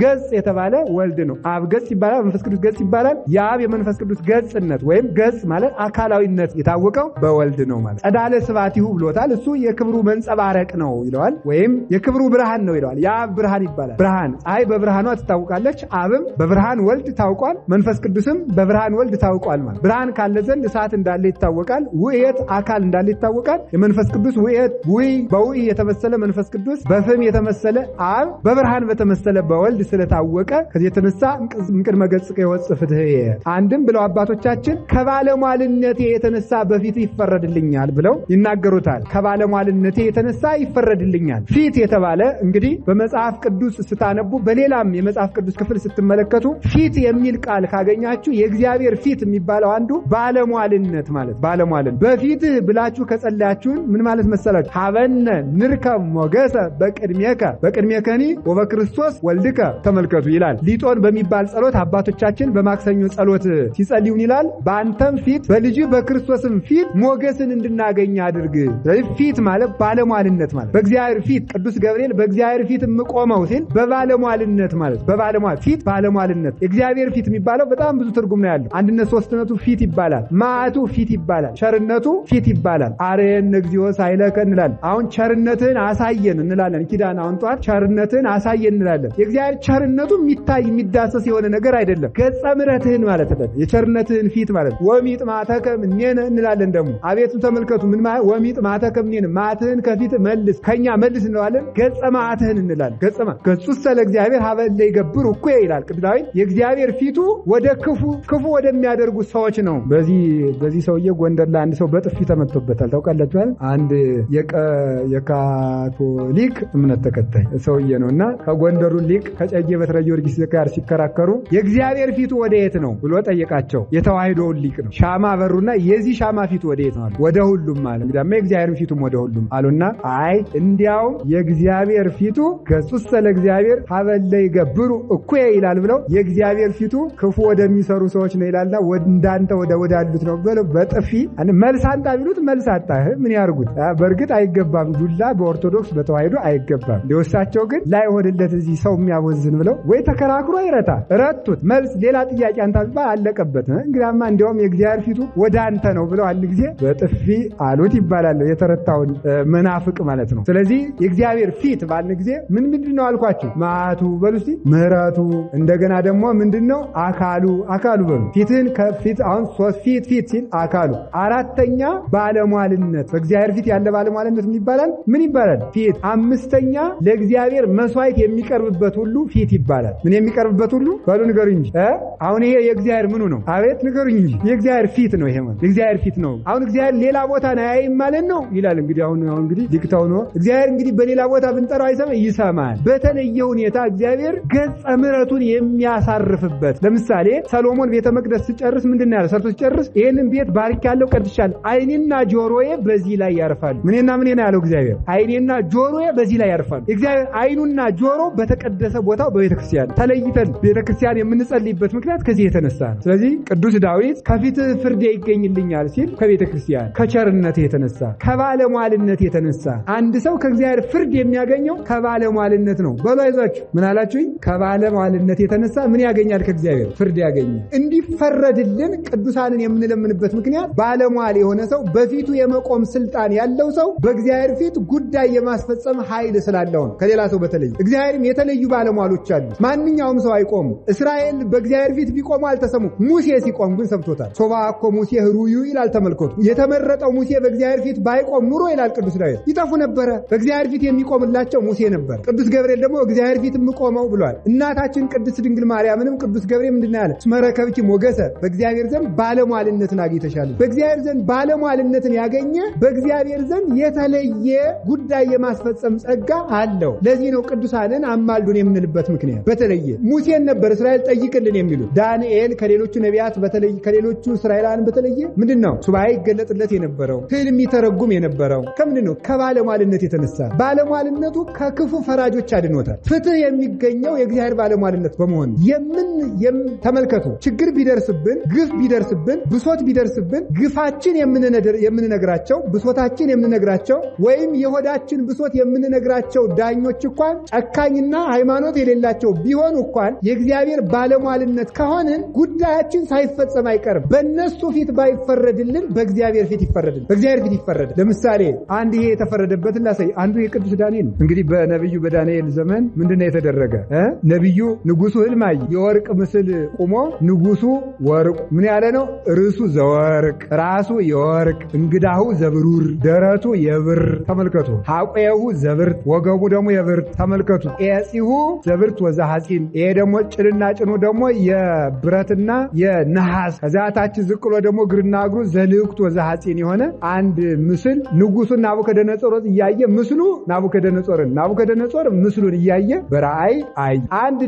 ገጽ የተባለ ወልድ ነው። አብ ገጽ ይባላል፣ መንፈስ ቅዱስ ገጽ ይባላል። የአብ የመንፈስ ቅዱስ ገጽነት ወይም ገጽ ማለት አካላዊነት የታወቀው በወልድ ነው ማለት። ጸዳለ ስብሐቲሁ ብሎታል። እሱ የክብሩ መንጸባረቅ ነው ይለዋል፣ ወይም የክብሩ ብርሃን ነው ይለዋል። የአብ ብርሃን ይባላል። ብርሃን ፀሐይ በብርሃኗ ትታወቃለች። አብም በብርሃን ወልድ ታውቋል። መንፈስ ቅዱስም በብርሃን ወልድ ታውቋል ማለት። ብርሃን ካለ ዘንድ እሳት እንዳለ ይታወቃል። ውእየት አካል እንዳለ ይታወቃል። የመንፈስ ቅዱስ ውእየት ውይ በውይ የተመሰለ መንፈስ ቅዱስ በፍም የተመሰለ አብ በብርሃን በተመሰለ በወልድ ስለታወቀ ከዚህ የተነሳ እምቅድመ ገጽከ ይወጽእ ፍትሕየ አንድም ብለው አባቶቻችን ከባለሟልነቴ የተነሳ በፊት ይፈረድልኛል ብለው ይናገሩታል። ከባለሟልነቴ የተነሳ ይፈረድልኛል። ፊት የተባለ እንግዲህ በመጽሐፍ ቅዱስ ስታነቡ በሌላም የመጽሐፍ ቅዱስ ክፍል ስትመለከቱ ፊት የሚል ቃል ካገኛችሁ የእግዚአብሔር ፊት የሚባለው አንዱ ባለሟልነት ማለት ባለሟልነት። በፊትህ ብላችሁ ከጸለያችሁን ምን ማለት መሰላችሁ? ሀበነ ንርከብ ሞገሰ በቅድሜከ በቅድሜከኒ ወበክርስቶስ ወልድከ ተመልከቱ ይላል። ሊጦን በሚባል ጸሎት አባቶቻችን በማክሰኞ ጸሎት ሲጸልዩን ይላል በአንተም ፊት በልጅ በክርስቶስም ፊት ሞገስን እንድናገኝ አድርግ። ስለዚህ ፊት ማለት ባለሟልነት ማለት በእግዚአብሔር ፊት ቅዱስ ገብርኤል በእግዚአብሔር ፊት የምቆመው ሲል በባለሟልነት ማለት በባለሟል ፊት ባለሟልነት። የእግዚአብሔር ፊት የሚባለው በጣም ብዙ ትርጉም ነው ያለው። አንድነት ሶስትነቱ ፊት ይባላል። መዓቱ ፊት ይባላል። ቸርነቱ ፊት ይባላል። አርየነ እግዚኦ ሳይለከ እንላለን። አሁን ቸርነትህን አሳየን እንላለን። ኪዳን አሁን ጠዋት ቸርነትህን አሳየን እንላለን። የእግዚአብሔር ቸርነቱ የሚታይ የሚዳሰስ የሆነ ነገር አይደለም። ገጸ ምሕረትህን ማለት ነው። የቸርነትህን ፊት ማለት ነው። ወሚጥማተከ እምኔነ እንላለን። ደግሞ አቤቱ ተመልከቱ ምን ማለት ወሚጥማተከ እምኔነ መዓትህን ከፊት መልስ ከኛ መልስ እንለዋለን። ገጸ መዓትህን እንላለን። ገጸ ገጹሰ ለእግዚአብሔር ሀበ እለ ይገብሩ እኩየ ይላል ቅዱስ ዳዊት። የእግዚአብሔር ፊቱ ወደ ክፉ ክፉ ወደሚያደርጉ ሰዎች ነው። በዚህ ሰውዬ ጎንደር ላይ አንድ ሰው በጥፊ ተመቶበታል። ታውቃላችኋል? አንድ የካቶሊክ እምነት ተከታይ ሰውዬ ነውና ከጎንደሩ ሊቅ ከጨጌ በትረ ጊዮርጊስ ጋር ሲከራከሩ የእግዚአብሔር ፊቱ ወደ የት ነው ብሎ ጠየቃቸው። የተዋህዶውን ሊቅ ነው። ሻማ በሩና የዚህ ሻማ ፊቱ ወደ ወዴት ነው? ወደ ሁሉም አለ። እንግዲያማ የእግዚአብሔር ፊቱም ወደ ሁሉም አሉና አይ እንዲያውም የእግዚአብሔር ፊቱ ገጹሰ ለእግዚአብሔር ሀበለ ይገብሩ እኩየ ይላል ብለው የእግዚአብሔር ፊቱ ክፉ ወደሚሰሩ ሰዎች ነው ይላልና እንዳንተ ወዳሉት ነው ብለው በጥፊ መልስ አንጣ ቢሉት መልስ አጣ። ምን ያርጉት? በእርግጥ አይገባም፣ ዱላ በኦርቶዶክስ በተዋሕዶ አይገባም። እንደወሳቸው ግን ላይሆንለት እዚህ ሰው የሚያወዝን ብለው ወይ ተከራክሮ ይረታ ረቱት። መልስ ሌላ ጥያቄ አንታ ቢባል አለቀበት። እንግዲያማ እንዲያውም የእግዚአብሔር ፊቱ ወደ አንተ ነው ብለው አንድ ጊዜ በጥፊ አሉት ይባላል። የተረታውን መናፍቅ ማለት ነው። ስለዚህ የእግዚአብሔር ፊት ባልን ጊዜ ምን ምንድነው አልኳችሁ? መዓቱ በሉ እስቲ፣ ምሕረቱ፣ እንደገና ደግሞ ምንድነው? አካሉ አካሉ በሉ። ፊትን ከፊት አሁን ሶስት ፊት ፊት ሲል አካሉ። አራተኛ ባለሟልነት፣ በእግዚአብሔር ፊት ያለ ባለሟልነት ምን ይባላል? ምን ይባላል? ፊት። አምስተኛ ለእግዚአብሔር መስዋዕት የሚቀርብበት ሁሉ ፊት ይባላል። ምን የሚቀርብበት ሁሉ በሉ ንገሩኝ እንጂ። አሁን ይሄ የእግዚአብሔር ምኑ ነው? አቤት ንገሩኝ እንጂ። የእግዚአብሔር ፊት ነው። ይሄ ማለት የእግዚአብሔር ፊት ነው። አሁን እግዚአብሔር ሌላ ቦታ አያይም ማለት ነው ይላል። እንግዲህ አሁን እንግዲህ ሊቅታው ነው። እግዚአብሔር እንግዲህ በሌላ ቦታ ብንጠራው አይሰማ ይሰማል። በተለየ ሁኔታ እግዚአብሔር ገጸ ምሕረቱን የሚያሳርፍበት። ለምሳሌ ሰሎሞን ቤተ መቅደስ ሲጨርስ ምንድነው ያለው? ሰርቶ ሲጨርስ ይሄንን ቤት ባርኬያለሁ፣ ቀድሻለሁ፣ ዓይኔና ጆሮዬ በዚህ ላይ ያርፋሉ። ምንና ምን ነው ያለው እግዚአብሔር? ዓይኔና ጆሮዬ በዚህ ላይ ያርፋሉ። እግዚአብሔር ዓይኑና ጆሮ በተቀደሰ ቦታው በቤተ ክርስቲያን ተለይተን ቤተ ክርስቲያን የምንጸልይበት ምክንያት ከዚህ የተነሳ ነው። ስለዚህ ቅዱስ ዳዊት ከፊት ፍርዴ ይገኝልኛል ሲል ከቤተ ክርስቲያን ከቸርነት የተነሳ ከባለሟልነት የተነሳ አንድ ሰው ከእግዚአብሔር ፍርድ የሚያገኘው ከባለሟልነት ነው። በሉ አይዟችሁ፣ ምን አላችሁኝ? ከባለሟልነት የተነሳ ምን ያገኛል? ከእግዚአብሔር ፍርድ ያገኛል። እንዲፈረድልን ቅዱሳንን የምንለምንበት ምክንያት ባለሟል የሆነ ሰው በፊቱ የመቆም ስልጣን ያለው ሰው በእግዚአብሔር ፊት ጉዳይ የማስፈጸም ኃይል ስላለው ነው። ከሌላ ሰው በተለየ እግዚአብሔርም የተለዩ ባለሟሎች አሉ። ማንኛውም ሰው አይቆሙ። እስራኤል በእግዚአብሔር ፊት ቢቆሙ አልተሰሙ። ሙሴ ሲቆም ግን ሰምቶታል። ሶባ እኮ ሙሴ ህሩዩ ይላል። ተመልከቱ። የተመረጠው ሙሴ በእግዚአብሔር ፊት ባይቆም ኑሮ ይላል ቅዱስ ዳዊት ይጠፉ ነበረ። በእግዚአብሔር ፊት የሚቆምላቸው ሙሴ ነበር። ቅዱስ ገብርኤል ደግሞ እግዚአብሔር ፊት የምቆመው ብሏል። እናታችን ቅድስት ድንግል ማርያምንም ቅዱስ ገብርኤል ምንድነው ያለ? እስመ ረከብኪ ሞገሰ፣ በእግዚአብሔር ዘንድ ባለሟልነትን አግኝተሻል። በእግዚአብሔር ዘንድ ባለሟልነትን ያገኘ በእግዚአብሔር ዘንድ የተለየ ጉዳይ የማስፈጸም ጸጋ አለው። ለዚህ ነው ቅዱሳንን አማልዱን የምንልበት ምክንያት። በተለየ ሙሴን ነበር እስራኤል ጠይቅልን የሚሉት። ዳንኤል ከሌሎቹ ነቢያት በተለየ ከሌሎቹ እስራኤላውያን በተለየ ምንድነው ሱባኤ ይገለጥለት የነበረው ህልም ይተረጉም የነበረው ከምንድነው? ከባለሟልነት የተነሳ። ባለሟልነቱ ከክፉ ፈራጆች አድኖታል። ፍትህ የሚገኘው የእግዚአብሔር ባለሟልነት በመሆኑ ተመልከቱ፣ ችግር ቢደርስብን፣ ግፍ ቢደርስብን፣ ብሶት ቢደርስብን ግፋችን የምንነግራቸው፣ ብሶታችን የምንነግራቸው ወይም የሆዳችን ብሶት የምንነግራቸው ዳኞች እንኳን ጨካኝና ሃይማኖት የሌላቸው ቢሆኑ እንኳን የእግዚአብሔር ባለሟልነት ከሆንን ጉዳያችን ሳይፈጸም አይቀርም። በእነሱ ፊት ባይፈረድልን በእግዚአብሔር ፊት ይፈረድልን። በእግዚአብሔር ፊት ይፈረድልን። ለምሳሌ አንድ ይሄ የተፈረደበትን ላሳይ። አንዱ የቅዱስ ዳንኤል እንግዲህ በነብዩ በዳንኤል ዘመን ምንድነው የተደረገ? ነብዩ ንጉሱ ህልም አየ። የወርቅ ምስል ቆሞ ንጉሱ ወርቅ ምን ያለ ነው? ርሱ ዘወርቅ፣ ራሱ የወርቅ፣ እንግዳሁ ዘብሩር፣ ደረቱ የብር። ተመልከቱ። ሐቆየሁ ዘብርት፣ ወገቡ ደግሞ የብርት። ተመልከቱ። ኤጺሁ ዘብርት ወዘሐጺን፣ ይሄ ደግሞ ጭንና ጭኑ ደግሞ የብረትና የነሐስ። ከዛ ታች ዝቅሎ ደግሞ እግርና እግሩ ዘልክት ወዘሐጺን የሆነ አንድ ምስል ንጉሱ ናቡከደነጾር እያየ ምስሉ ናቡከደነጾርን ናቡከደነጾር ምስሉን እያየ በራእይ አይ አንድ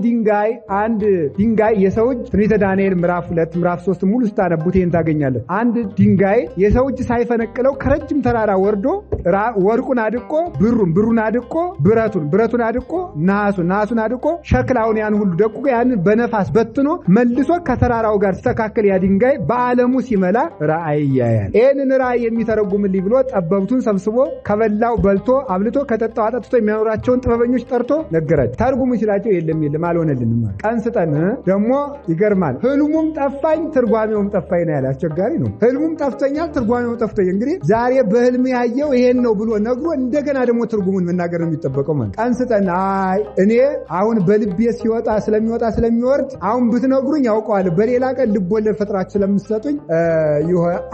ድንጋይ የሰው እጅ ትንቢተ ዳንኤል ምዕራፍ 2 ምዕራፍ 3 ሙሉ ስታነቡት ይሄን ታገኛለህ። አንድ ድንጋይ የሰው እጅ ሳይፈነቅለው ከረጅም ተራራ ወርዶ ወርቁን አድቆ ብሩን አድቆ ብረቱን አድቆ ነሐሱን አድቆ ሸክላውን ያን ሁሉ ደቅቆ ያንን በነፋስ በትኖ መልሶ ከተራራው ጋር ሲተካከል ያ ድንጋይ በዓለሙ ሲመላ ራእይ ያያል። ይሄንን ራእይ የሚተረጉምልኝ ብሎ ጠበብቱን ሰብስቦ ከበላው በልቶ አብልቶ ከጠጣው አጠጥቶ የሚያኖራቸውን ጥበበኞች ጠርቶ ነገራቸው። ተርጉሙ ሲላቸው የለም የለም አልሆነልንም። ቀን ስጠን። ደግሞ ይገርማል። ህልሙም ጠፋኝ ትርጓሜውም ጠፋኝ ነው ያለ። አስቸጋሪ ነው። ህልሙም ጠፍቶኛል ትርጓሜውም ጠፍቶኛል። እንግዲህ ዛሬ በህልም ያየው ይሄን ነው ብሎ ነግሮ እንደገና ደግሞ ትርጉሙን መናገር ነው የሚጠበቀው ማለት። ቀን ስጠን። አይ እኔ አሁን በልቤ ሲወጣ ስለሚወጣ ስለሚወርድ አሁን ብትነግሩኝ አውቀዋለሁ። በሌላ ቀን ልቦለድ ፈጥራችሁ ስለምትሰጡኝ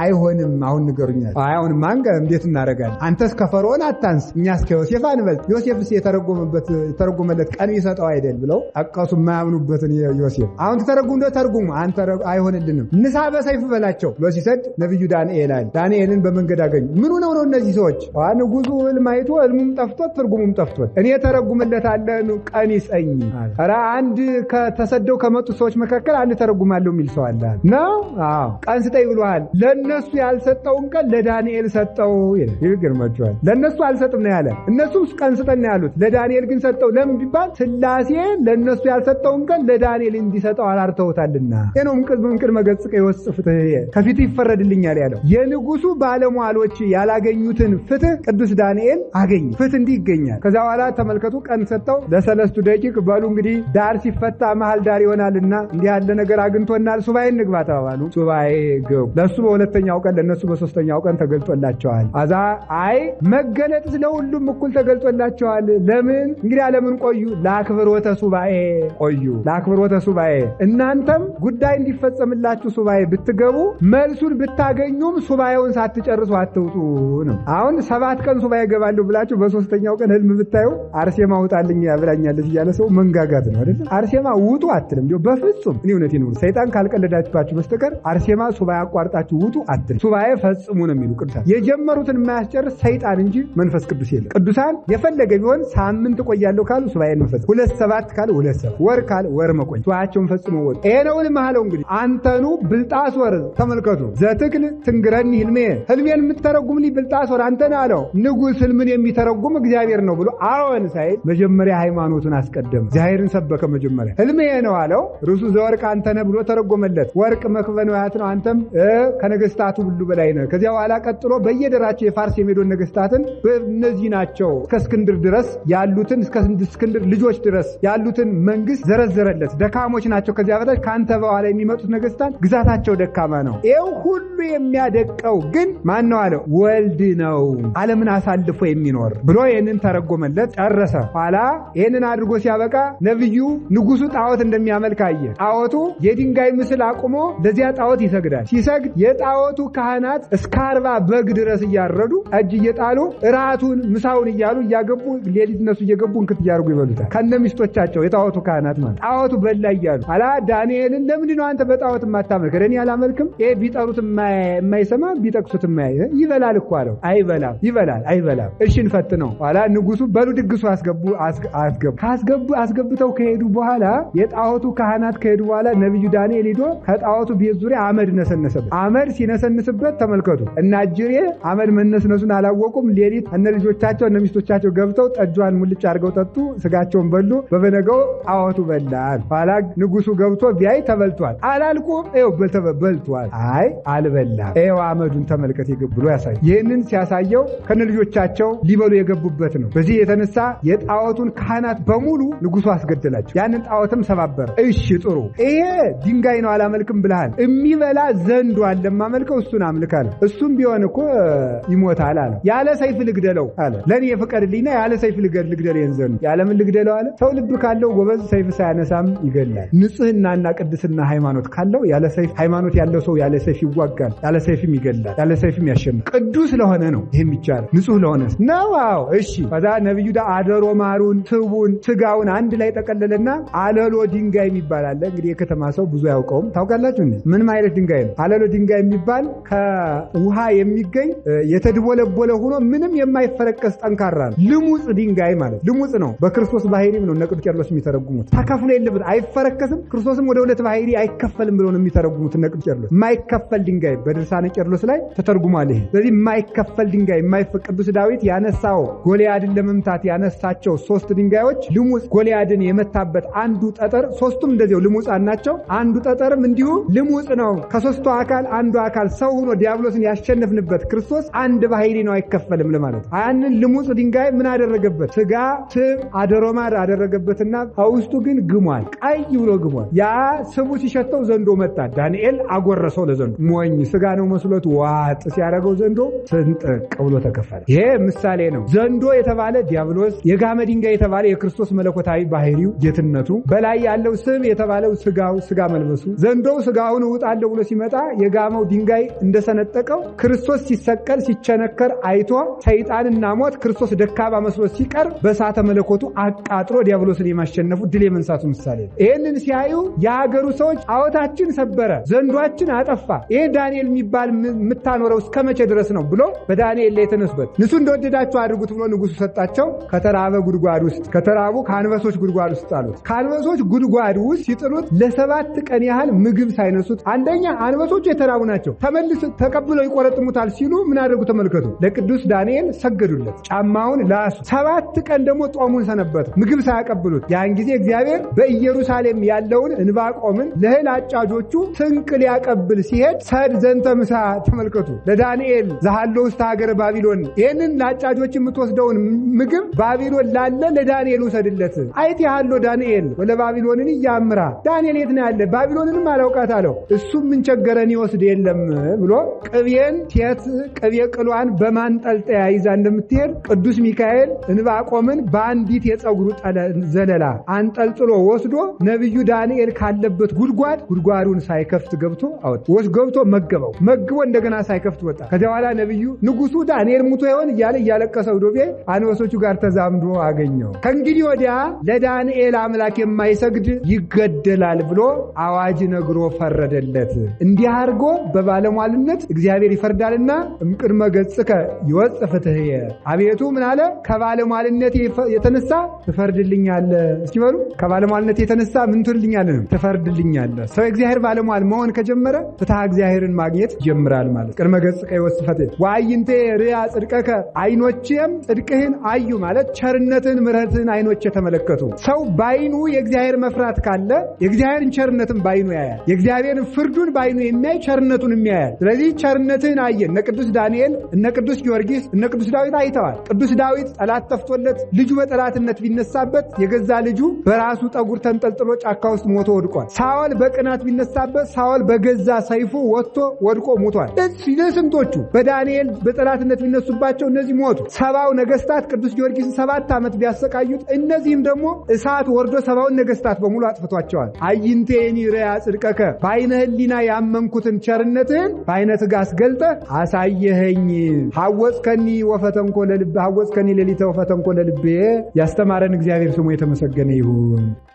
አይሆንም። አሁን ንገሩኛል። አይ አሁን ማን እንዴት እናደርጋለን? አንተስ ከፈርዖን አታንስ፣ እኛስ ከዮሴፍ አንበልጥ። ዮሴፍስ የተረጎመለት ቀን ይሰጠው አይደል ብለው ጠቀሱ። የማያምኑበትን ዮሴፍ አሁን ተተረጉም እንደ ተርጉሙ አንተ አይሆንልንም፣ ንሳ በሰይፍ በላቸው ብሎ ሲሰድ ነብዩ ዳንኤል አለ። ዳንኤልን በመንገድ አገኙ። ምን ሆነው ነው እነዚህ ሰዎች? ንጉሱ ህልም አይቶ ህልሙም ጠፍቶት ትርጉሙም ጠፍቶት እኔ ተረጉምለታለሁ ቀን ይስጠኝ። ኧረ አንድ ከተሰደው ከመጡ ሰዎች መካከል አንድ ተረጉማለሁ የሚል ሰው አለ ነው። አዎ ቀን ስጠኝ ብሎሃል። ለነሱ ያልሰጠውን ቀን ለዳንኤል ሰጠው ይላል። ይገርማችኋል። ለነሱ አልሰጥም ነው ያለ። እነሱ ቀን ስጠን ነው ያሉት፣ ለዳንኤል ግን ሰጠው። ለምን ቢባል ስላሴ ለነሱ ያልሰጠውን ቀን ለዳንኤል እንዲሰጠው አራርተውታልና። ይሄ ነው ቅድመ ገጽ ይወስፍ ፍትህ ከፊት ይፈረድልኛል ያለው። የንጉሱ ባለሟሎች ያላገኙትን ፍትህ ቅዱስ ዳንኤል አገኘ። ፍትህ እንዲህ ይገኛል። ከዛ በኋላ ተመልከቱ፣ ቀን ሰጠው ለሰለስቱ ደቂቅ። በሉ እንግዲህ ዳር ሲፈታ መሃል ዳር ይሆናልና እንዲህ ያለ ነገር አግኝቶናል፣ ሱባኤ እንግባ ተባባሉ። ሱባኤ ገቡ። ለሱ በሁለተኛው ቀን ለነሱ በሶስተኛው ቀን ተገልጦላቸዋል። አዛ አይ መገለጥ ለሁሉም እኩል ተገልጦላቸዋል። ለምን እንግዲህ ለምን ቆዩ? ለአክብሮተ ሱባኤ ቆዩ። ለአክብሮተ ሱባኤ። እናንተም ጉዳይ እንዲፈጸምላችሁ ሱባኤ ብትገቡ መልሱን ብታገኙም ሱባኤውን ሳትጨርሱ አትውጡ ነው። አሁን 7 ቀን ሱባኤ ገባለሁ ብላችሁ በሶስተኛው ቀን ህልም ብታዩ አርሴማ ውጣልኝ ብላኛለች እያለ ሰው መንጋጋት ነው አይደል? አርሴማ ውጡ አትልም። እንዲያው በፍጹም እኔ እውነቴን ነው። ሰይጣን ካልቀለዳችኋችሁ በስተቀር አርሴማ ሱባኤ አቋርጣችሁ ውጡ አትልም። ሱባኤ ፈጽሙ ነው የሚሉ ቅዱሳን። የጀመሩትን የማያስጨርስ ሰይጣን እንጂ መንፈስ ቅዱስ የለም። ቅዱሳን የፈለገ ቢሆን ሳምንት ቆያለሁ ካሉ ሱባኤን መፈጸም፣ 2 7 ካሉ 2 7፣ ወር ካሉ ወር መቆየት፣ ሱባኤያቸውን ፈጽመው ወጡ። ይሄ ነው ልማለው። እንግዲህ አንተኑ ብልጣሶር ተመልከቱ፣ ዘትክል ትንግረኒ ህልሜ፣ ህልሜን የምትተረጉምልኝ ብልጣሶር አንተ ነህ አለው። ንጉስ ህልምን የሚተረጉም እግዚአብሔር ነው ብሎ አዎን ሳይል መጀመሪያ ሃይማኖቱን አስቀደመ። እግዚአብሔርን ሰበከ። መጀመሪያ ህልሜ ነው አለው። ርሱ ዘወርቅ አንተ ነህ ብሎ ተረጎመለት። ወርቅ መክበንያት ነው፣ አንተም ከነገስታቱ ሁሉ በላይ ነህ። ከዚያ በኋላ ቀጥሎ በየደራቸው የፋርስ የሜዶን ነገስታትን በእነዚህ ናቸው እስከ እስክንድር ድረስ ያሉትን እስከ እስክንድር ልጆች ድረስ ያሉትን መንግስት ዘረዘረለት። ደካሞች ናቸው። ከዚያ በታች ካንተ በኋላ የሚመጡት ነገስታት ግዛታቸው ደካማ ነው። ይሄው ሁሉ የሚያደቀው ግን ማን ነው አለው? ወልድ ነው፣ ዓለምን አሳልፎ የሚኖር ብሎ ይሄንን ተረጎመለት። ጨረሰ። ኋላ ይሄንን አድርጎ ሲያበቃ ነብዩ ንጉሱ ጣዖት እንደሚያመልክ አየ። ጣዖቱ የድንጋይ ምስል አቁሞ ለዚያ ጣዖት ይሰግዳል። ሲሰግድ የጣዖቱ ካህናት እስከ 40 በግ ድረስ እያረዱ ጠጅ እየጣሉ እራቱን ምሳውን እያሉ እያገቡ ሌሊት እነሱ እየገቡ እንክት እያደረጉ ይበሉታል። ከነሚስቶቻቸው የጣዖቱ ካህናት ማለት ጣዖቱ በላ እያሉ። ኋላ ዳንኤልን ለምንድን ነው አንተ በጣዖት የማታመልክ? እኔ አላመልክም። ይሄ ቢጠሩት የማይሰማ ቢጠቅሱት የማያይ ይበላል እኮ አለው። አይበላም። ይበላል አይበላም። እሺ እንፈትነው። ኋላ ንጉሱ በሉ ድግሱ አስገቡ አስገቡ። ካስገቡ አስገብተው ከሄዱ በኋላ የጣዖቱ ካህናት ከሄዱ በኋላ ነብዩ ዳንኤል ሄዶ ከጣዖቱ ቤት ዙሪያ አመድ ነሰነሰበት። አመድ ሲነሰንስበት ተመልከቱ እና ጅሬ አመድ መነስነሱን አላወቁም። ሌሊት እነ ልጆቻቸው እነ ሚስቶቻቸው ገብተው ጠጇን ሙልጭ አድርገው ጠጡ፣ ስጋቸውን በሉ። በበነገው ጣዖቱ በላል። ኋላ ንጉሱ ገብቶ ቢያይ ተበልቷል። አላልኩም? ይኸው በልቷል። አይ አልበላም። ይኸው አመዱን ተመልከት ብሎ ያሳይ። ይህንን ሲያሳየው ከነ ልጆቻቸው ሊበሉ የገቡበት ነው። በዚህ የተነሳ የጣዖቱን ካህናት በሙሉ ንጉሱ አስገደላቸው። ያንን ጣዖትም ሰባበረ። እሺ ጥሩ፣ ይሄ ድንጋይ ነው አላመልክም ብለሃል። የሚበላ ዘንዶ አለ የማመልከው፣ እሱን አምልክ አለ። እሱም ቢሆን እኮ ይሞታል አለ። ያለ ሰይፍ ልግደለው አለ። ለኔ ፍቀድልኝና ያለ ሰይፍ ልግደለው ይሄን ዘንዶ። ያለ ምን ልግደለው አለ። ሰው ልብ ካለው ጎበዝ ሰይፍ ሳያነሳም ይገላል። ንጽህናና ቅድስና ሃይማኖት ካለው ያለ ሰይፍ፣ ሃይማኖት ያለው ሰው ያለ ሰይፍ ይዋጋል፣ ያለ ሰይፍም ይገላል፣ ያለ ሰይፍም ያሸንፋል። ቅዱስ ለሆነ ነው ይሄ የሚቻለው፣ ንጹህ ለሆነ ነው። አዎ እሺ። ከዛ ነብዩ አደሮ ማሩን ስቡን ስጋውን አንድ ላይ ጠቀለለና አለሎ ድንጋይ የሚባል አለ። እንግዲህ የከተማ ሰው ብዙ አያውቀውም። ታውቃላችሁ እንዴ? ምን ማለት ድንጋይ ነው? አለሎ ድንጋይ የሚባል ከውሃ የሚገኝ የተድቦለቦለ ሆኖ ምንም የማይፈረቀስ ጠንካራ ነው። ልሙጽ ድንጋይ ማለት ልሙጽ ነው። በክርስቶስ ባህሪም ነው እነ ቅዱስ ቄርሎስ የሚተረጉሙት። ተከፍሎ የለበት አይፈረከስም። ክርስቶስም ወደ ሁለት ባህሪ አይከፈልም ብለው ነው የሚተረጉሙት እነ ቅዱስ ቄርሎስ። የማይከፈል ድንጋይ በድርሳነ ቄርሎስ ላይ ተተርጉሟል ይሄ። ስለዚህ የማይከፈል ድንጋይ ቅዱስ ዳዊት ያነሳው ጎልያድን ለመምታት ያነሳቸው 3 ድንጋዮች ልሙጽ ጎልያድን የመታበት አንዱ ጠጠር፣ ሶስቱም እንደዚያው ልሙጻን ናቸው። አንዱ ጠጠርም እንዲሁ ልሙጽ ነው። ከሶስቱ አካል አንዱ አካል ሰው ሆኖ ዲያብሎስን ያሸነፍንበት ክርስቶስ አንድ ባህሪ ነው፣ አይከፈልም ለማለት ነው። ያንን ልሙጽ ድንጋይ ምን አደረገበት? ስጋ ስብ አደሮማር አደረገበትና ከውስጡ ግን ግሟል፣ ቀይ ብሎ ግሟል። ያ ስቡ ሲሸተው ዘንዶ መጣ። ዳንኤል አጎረሰው ለዘንዶ። ሞኝ ስጋ ነው መስሎት ዋጥ ሲያደርገው ዘንዶ ስንጥቅ ብሎ ተከፈለ። ይሄ ምሳሌ ነው። ዘንዶ የተባለ ዲያብሎስ፣ የጋመ ድንጋይ የተባለ የክርስቶስ መለኮታዊ ባህሪው ጌትነቱ፣ በላይ ያለው ስብ የተባለው ስጋው ስጋ መልበሱ፣ ዘንዶው ስጋውን እውጣለሁ ብሎ ሲመጣ የጋመው ድንጋይ እንደሰነጠቀው ክርስቶስ ሲሰቀል ሲቸነከር አይቶ ሰይጣንና ሞት ክርስቶስ ደካማ መስሎ ሲቀር በሳተ መለኮቱ አቃጥሎ ዲያብሎስን የማሸነፉ ድል የመንሳቱ ምሳሌ ነው። ይሄንን ሲያዩ የሀገሩ ሰዎች ጣዖታችን ሰበረ፣ ዘንዷችን አጠፋ፣ ይሄ ዳንኤል ዳንኤል የሚባል የምታኖረው እስከ መቼ ድረስ ነው ብሎ በዳንኤል ላይ የተነሱበት። ንሱ እንደወደዳቸው አድርጉት ብሎ ንጉሱ ሰጣቸው። ከተራበ ጉድጓድ ውስጥ ከተራቡ ከአንበሶች ጉድጓድ ውስጥ ጣሉት። ከአንበሶች ጉድጓድ ውስጥ ሲጥሉት ለ7 ቀን ያህል ምግብ ሳይነሱት፣ አንደኛ አንበሶቹ የተራቡ ናቸው፣ ተመልሰው ተቀብለው ይቆረጥሙታል ሲሉ ምን አደረጉ ተመልከቱ። ለቅዱስ ዳንኤል ሰገዱለት፣ ጫማውን ላሱ። 7 ቀን ደግሞ ጦሙን ሰነበቱ ምግብ ሳያቀብሉት። ያን ጊዜ እግዚአብሔር በኢየሩሳሌም ያለውን እንባቆምን ለእህል አጫጆቹ ስንቅ ሊያቀብል ሲሄድ ሰድ ዘንተ ምሳ ተመልከቱ ለዳንኤል ዘሃሎ ውስተ ሀገረ ባቢሎን፣ ይህንን ለአጫጆች የምትወስደውን ምግብ ባቢሎን ላለ ለዳንኤል ውሰድለት። አይት ያሃሎ ዳንኤል ወለባቢሎንን እያምራ፣ ዳንኤል የት ነው ያለ? ባቢሎንንም አላውቃት አለው። እሱም ምን ቸገረን ይወስድ የለም ብሎ ቅቤን ሴት ቅቤ ቅሏን በማንጠልጠያ ይዛ እንደምትሄድ ቅዱስ ሚካኤል እንባቆምን በአንዲት የፀጉሩ ዘለላ አንጠልጥሎ ወስዶ ነብዩ ዳንኤል ካለበት ጉድጓድ ጉድጓዱን ሳይከፍት ገብቶ አወጣ። ገብቶ መገበው፣ መግቦ እንደገና ሳይከፍት ወጣ። ከዚያ በኋላ ነብዩ ንጉሱ ዳንኤል ሙቶ ይሆን እያለ እያለቀሰ ዶቤ አንበሶቹ ጋር ተዛምዶ አገኘው። ከእንግዲህ ወዲያ ለዳንኤል አምላክ የማይሰግድ ይገደላል ብሎ አዋጅ ነግሮ ፈረደለት። እንዲህ አድርጎ በባለሟልነት እግዚአብሔር ይፈርዳልና እምቅድመ ገጽከ ይወጽእ ፍትሕየ። አቤቱ ምን አለ? ከባለሟልነት የተነሳ ትፈርድልኛለህ። እስኪ በሉ ከባለሟልነት የተነሳ ምን ትልኛለህ? ትፈርድልኛለህ። ሰው የእግዚአብሔር ባለሟል መሆን ከጀመረ ፍትሐ እግዚአብሔርን ማግኘት ይጀምራል ማለት። ቅድመ ገጽከ ይወጽእ ፍትሕየ ወአዕይንቴ ርእያ ጽድቀከ፣ አይኖቼም ጽድቅህን አዩ ማለት ቸርነትን ምሕረትህን አይኖቼ ተመለከቱ። ሰው ባይኑ የእግዚአብሔር መፍራት ካለ የእግዚአብሔርን ቸርነትን ባይኑ ያያል። የእግዚአብሔርን ፍርዱን ባይኑ የሚያይ ቸርነቱን የሚያያል። ስለዚህ ቸርነትህን አየን። እነ ቅዱስ ዳንኤል፣ እነ ቅዱስ ጊዮርጊስ፣ እነ ቅዱስ ዳዊት አይተዋል። ቅዱስ ዳዊት ጠላት ጠፍቶለት ልጁ በጠላትነት ቢነሳበት የገዛ ልጁ በራሱ ጠጉር ተንጠልጥሎ ጫካ ውስጥ ሞቶ ወድቋል። ሳኦል በቅናት ቢነሳበት ሳኦል በገዛ ሰይፉ ወጥቶ ወድቆ ሞቷል። ስንቶቹ በዳንኤል በጠላትነት ቢነሱባቸው እነዚህ ሞቱ። 70 ነገስታት ቅዱስ ጊዮርጊስን 7 ዓመት ቢያሰቃዩት እነዚህም ደግሞ እሳት ወርዶ 70ውን ነገስታት በሙሉ አጥፍቷቸዋል። አዕይንቴኒ ርእያ ጽድቀከ፣ በአይነ ህሊና ያመንኩትን ቸርነትህን በአይነ ትጋት ገልጠህ አሳየኸኝ። ሐወጽከኒ ወፈተንኮ ለልብ ሐወጽከኒ ሌሊተ ወፈተንኮ ለልቤ። ያስተማረን እግዚአብሔር ስሙ የተመሰገነ ይሁን።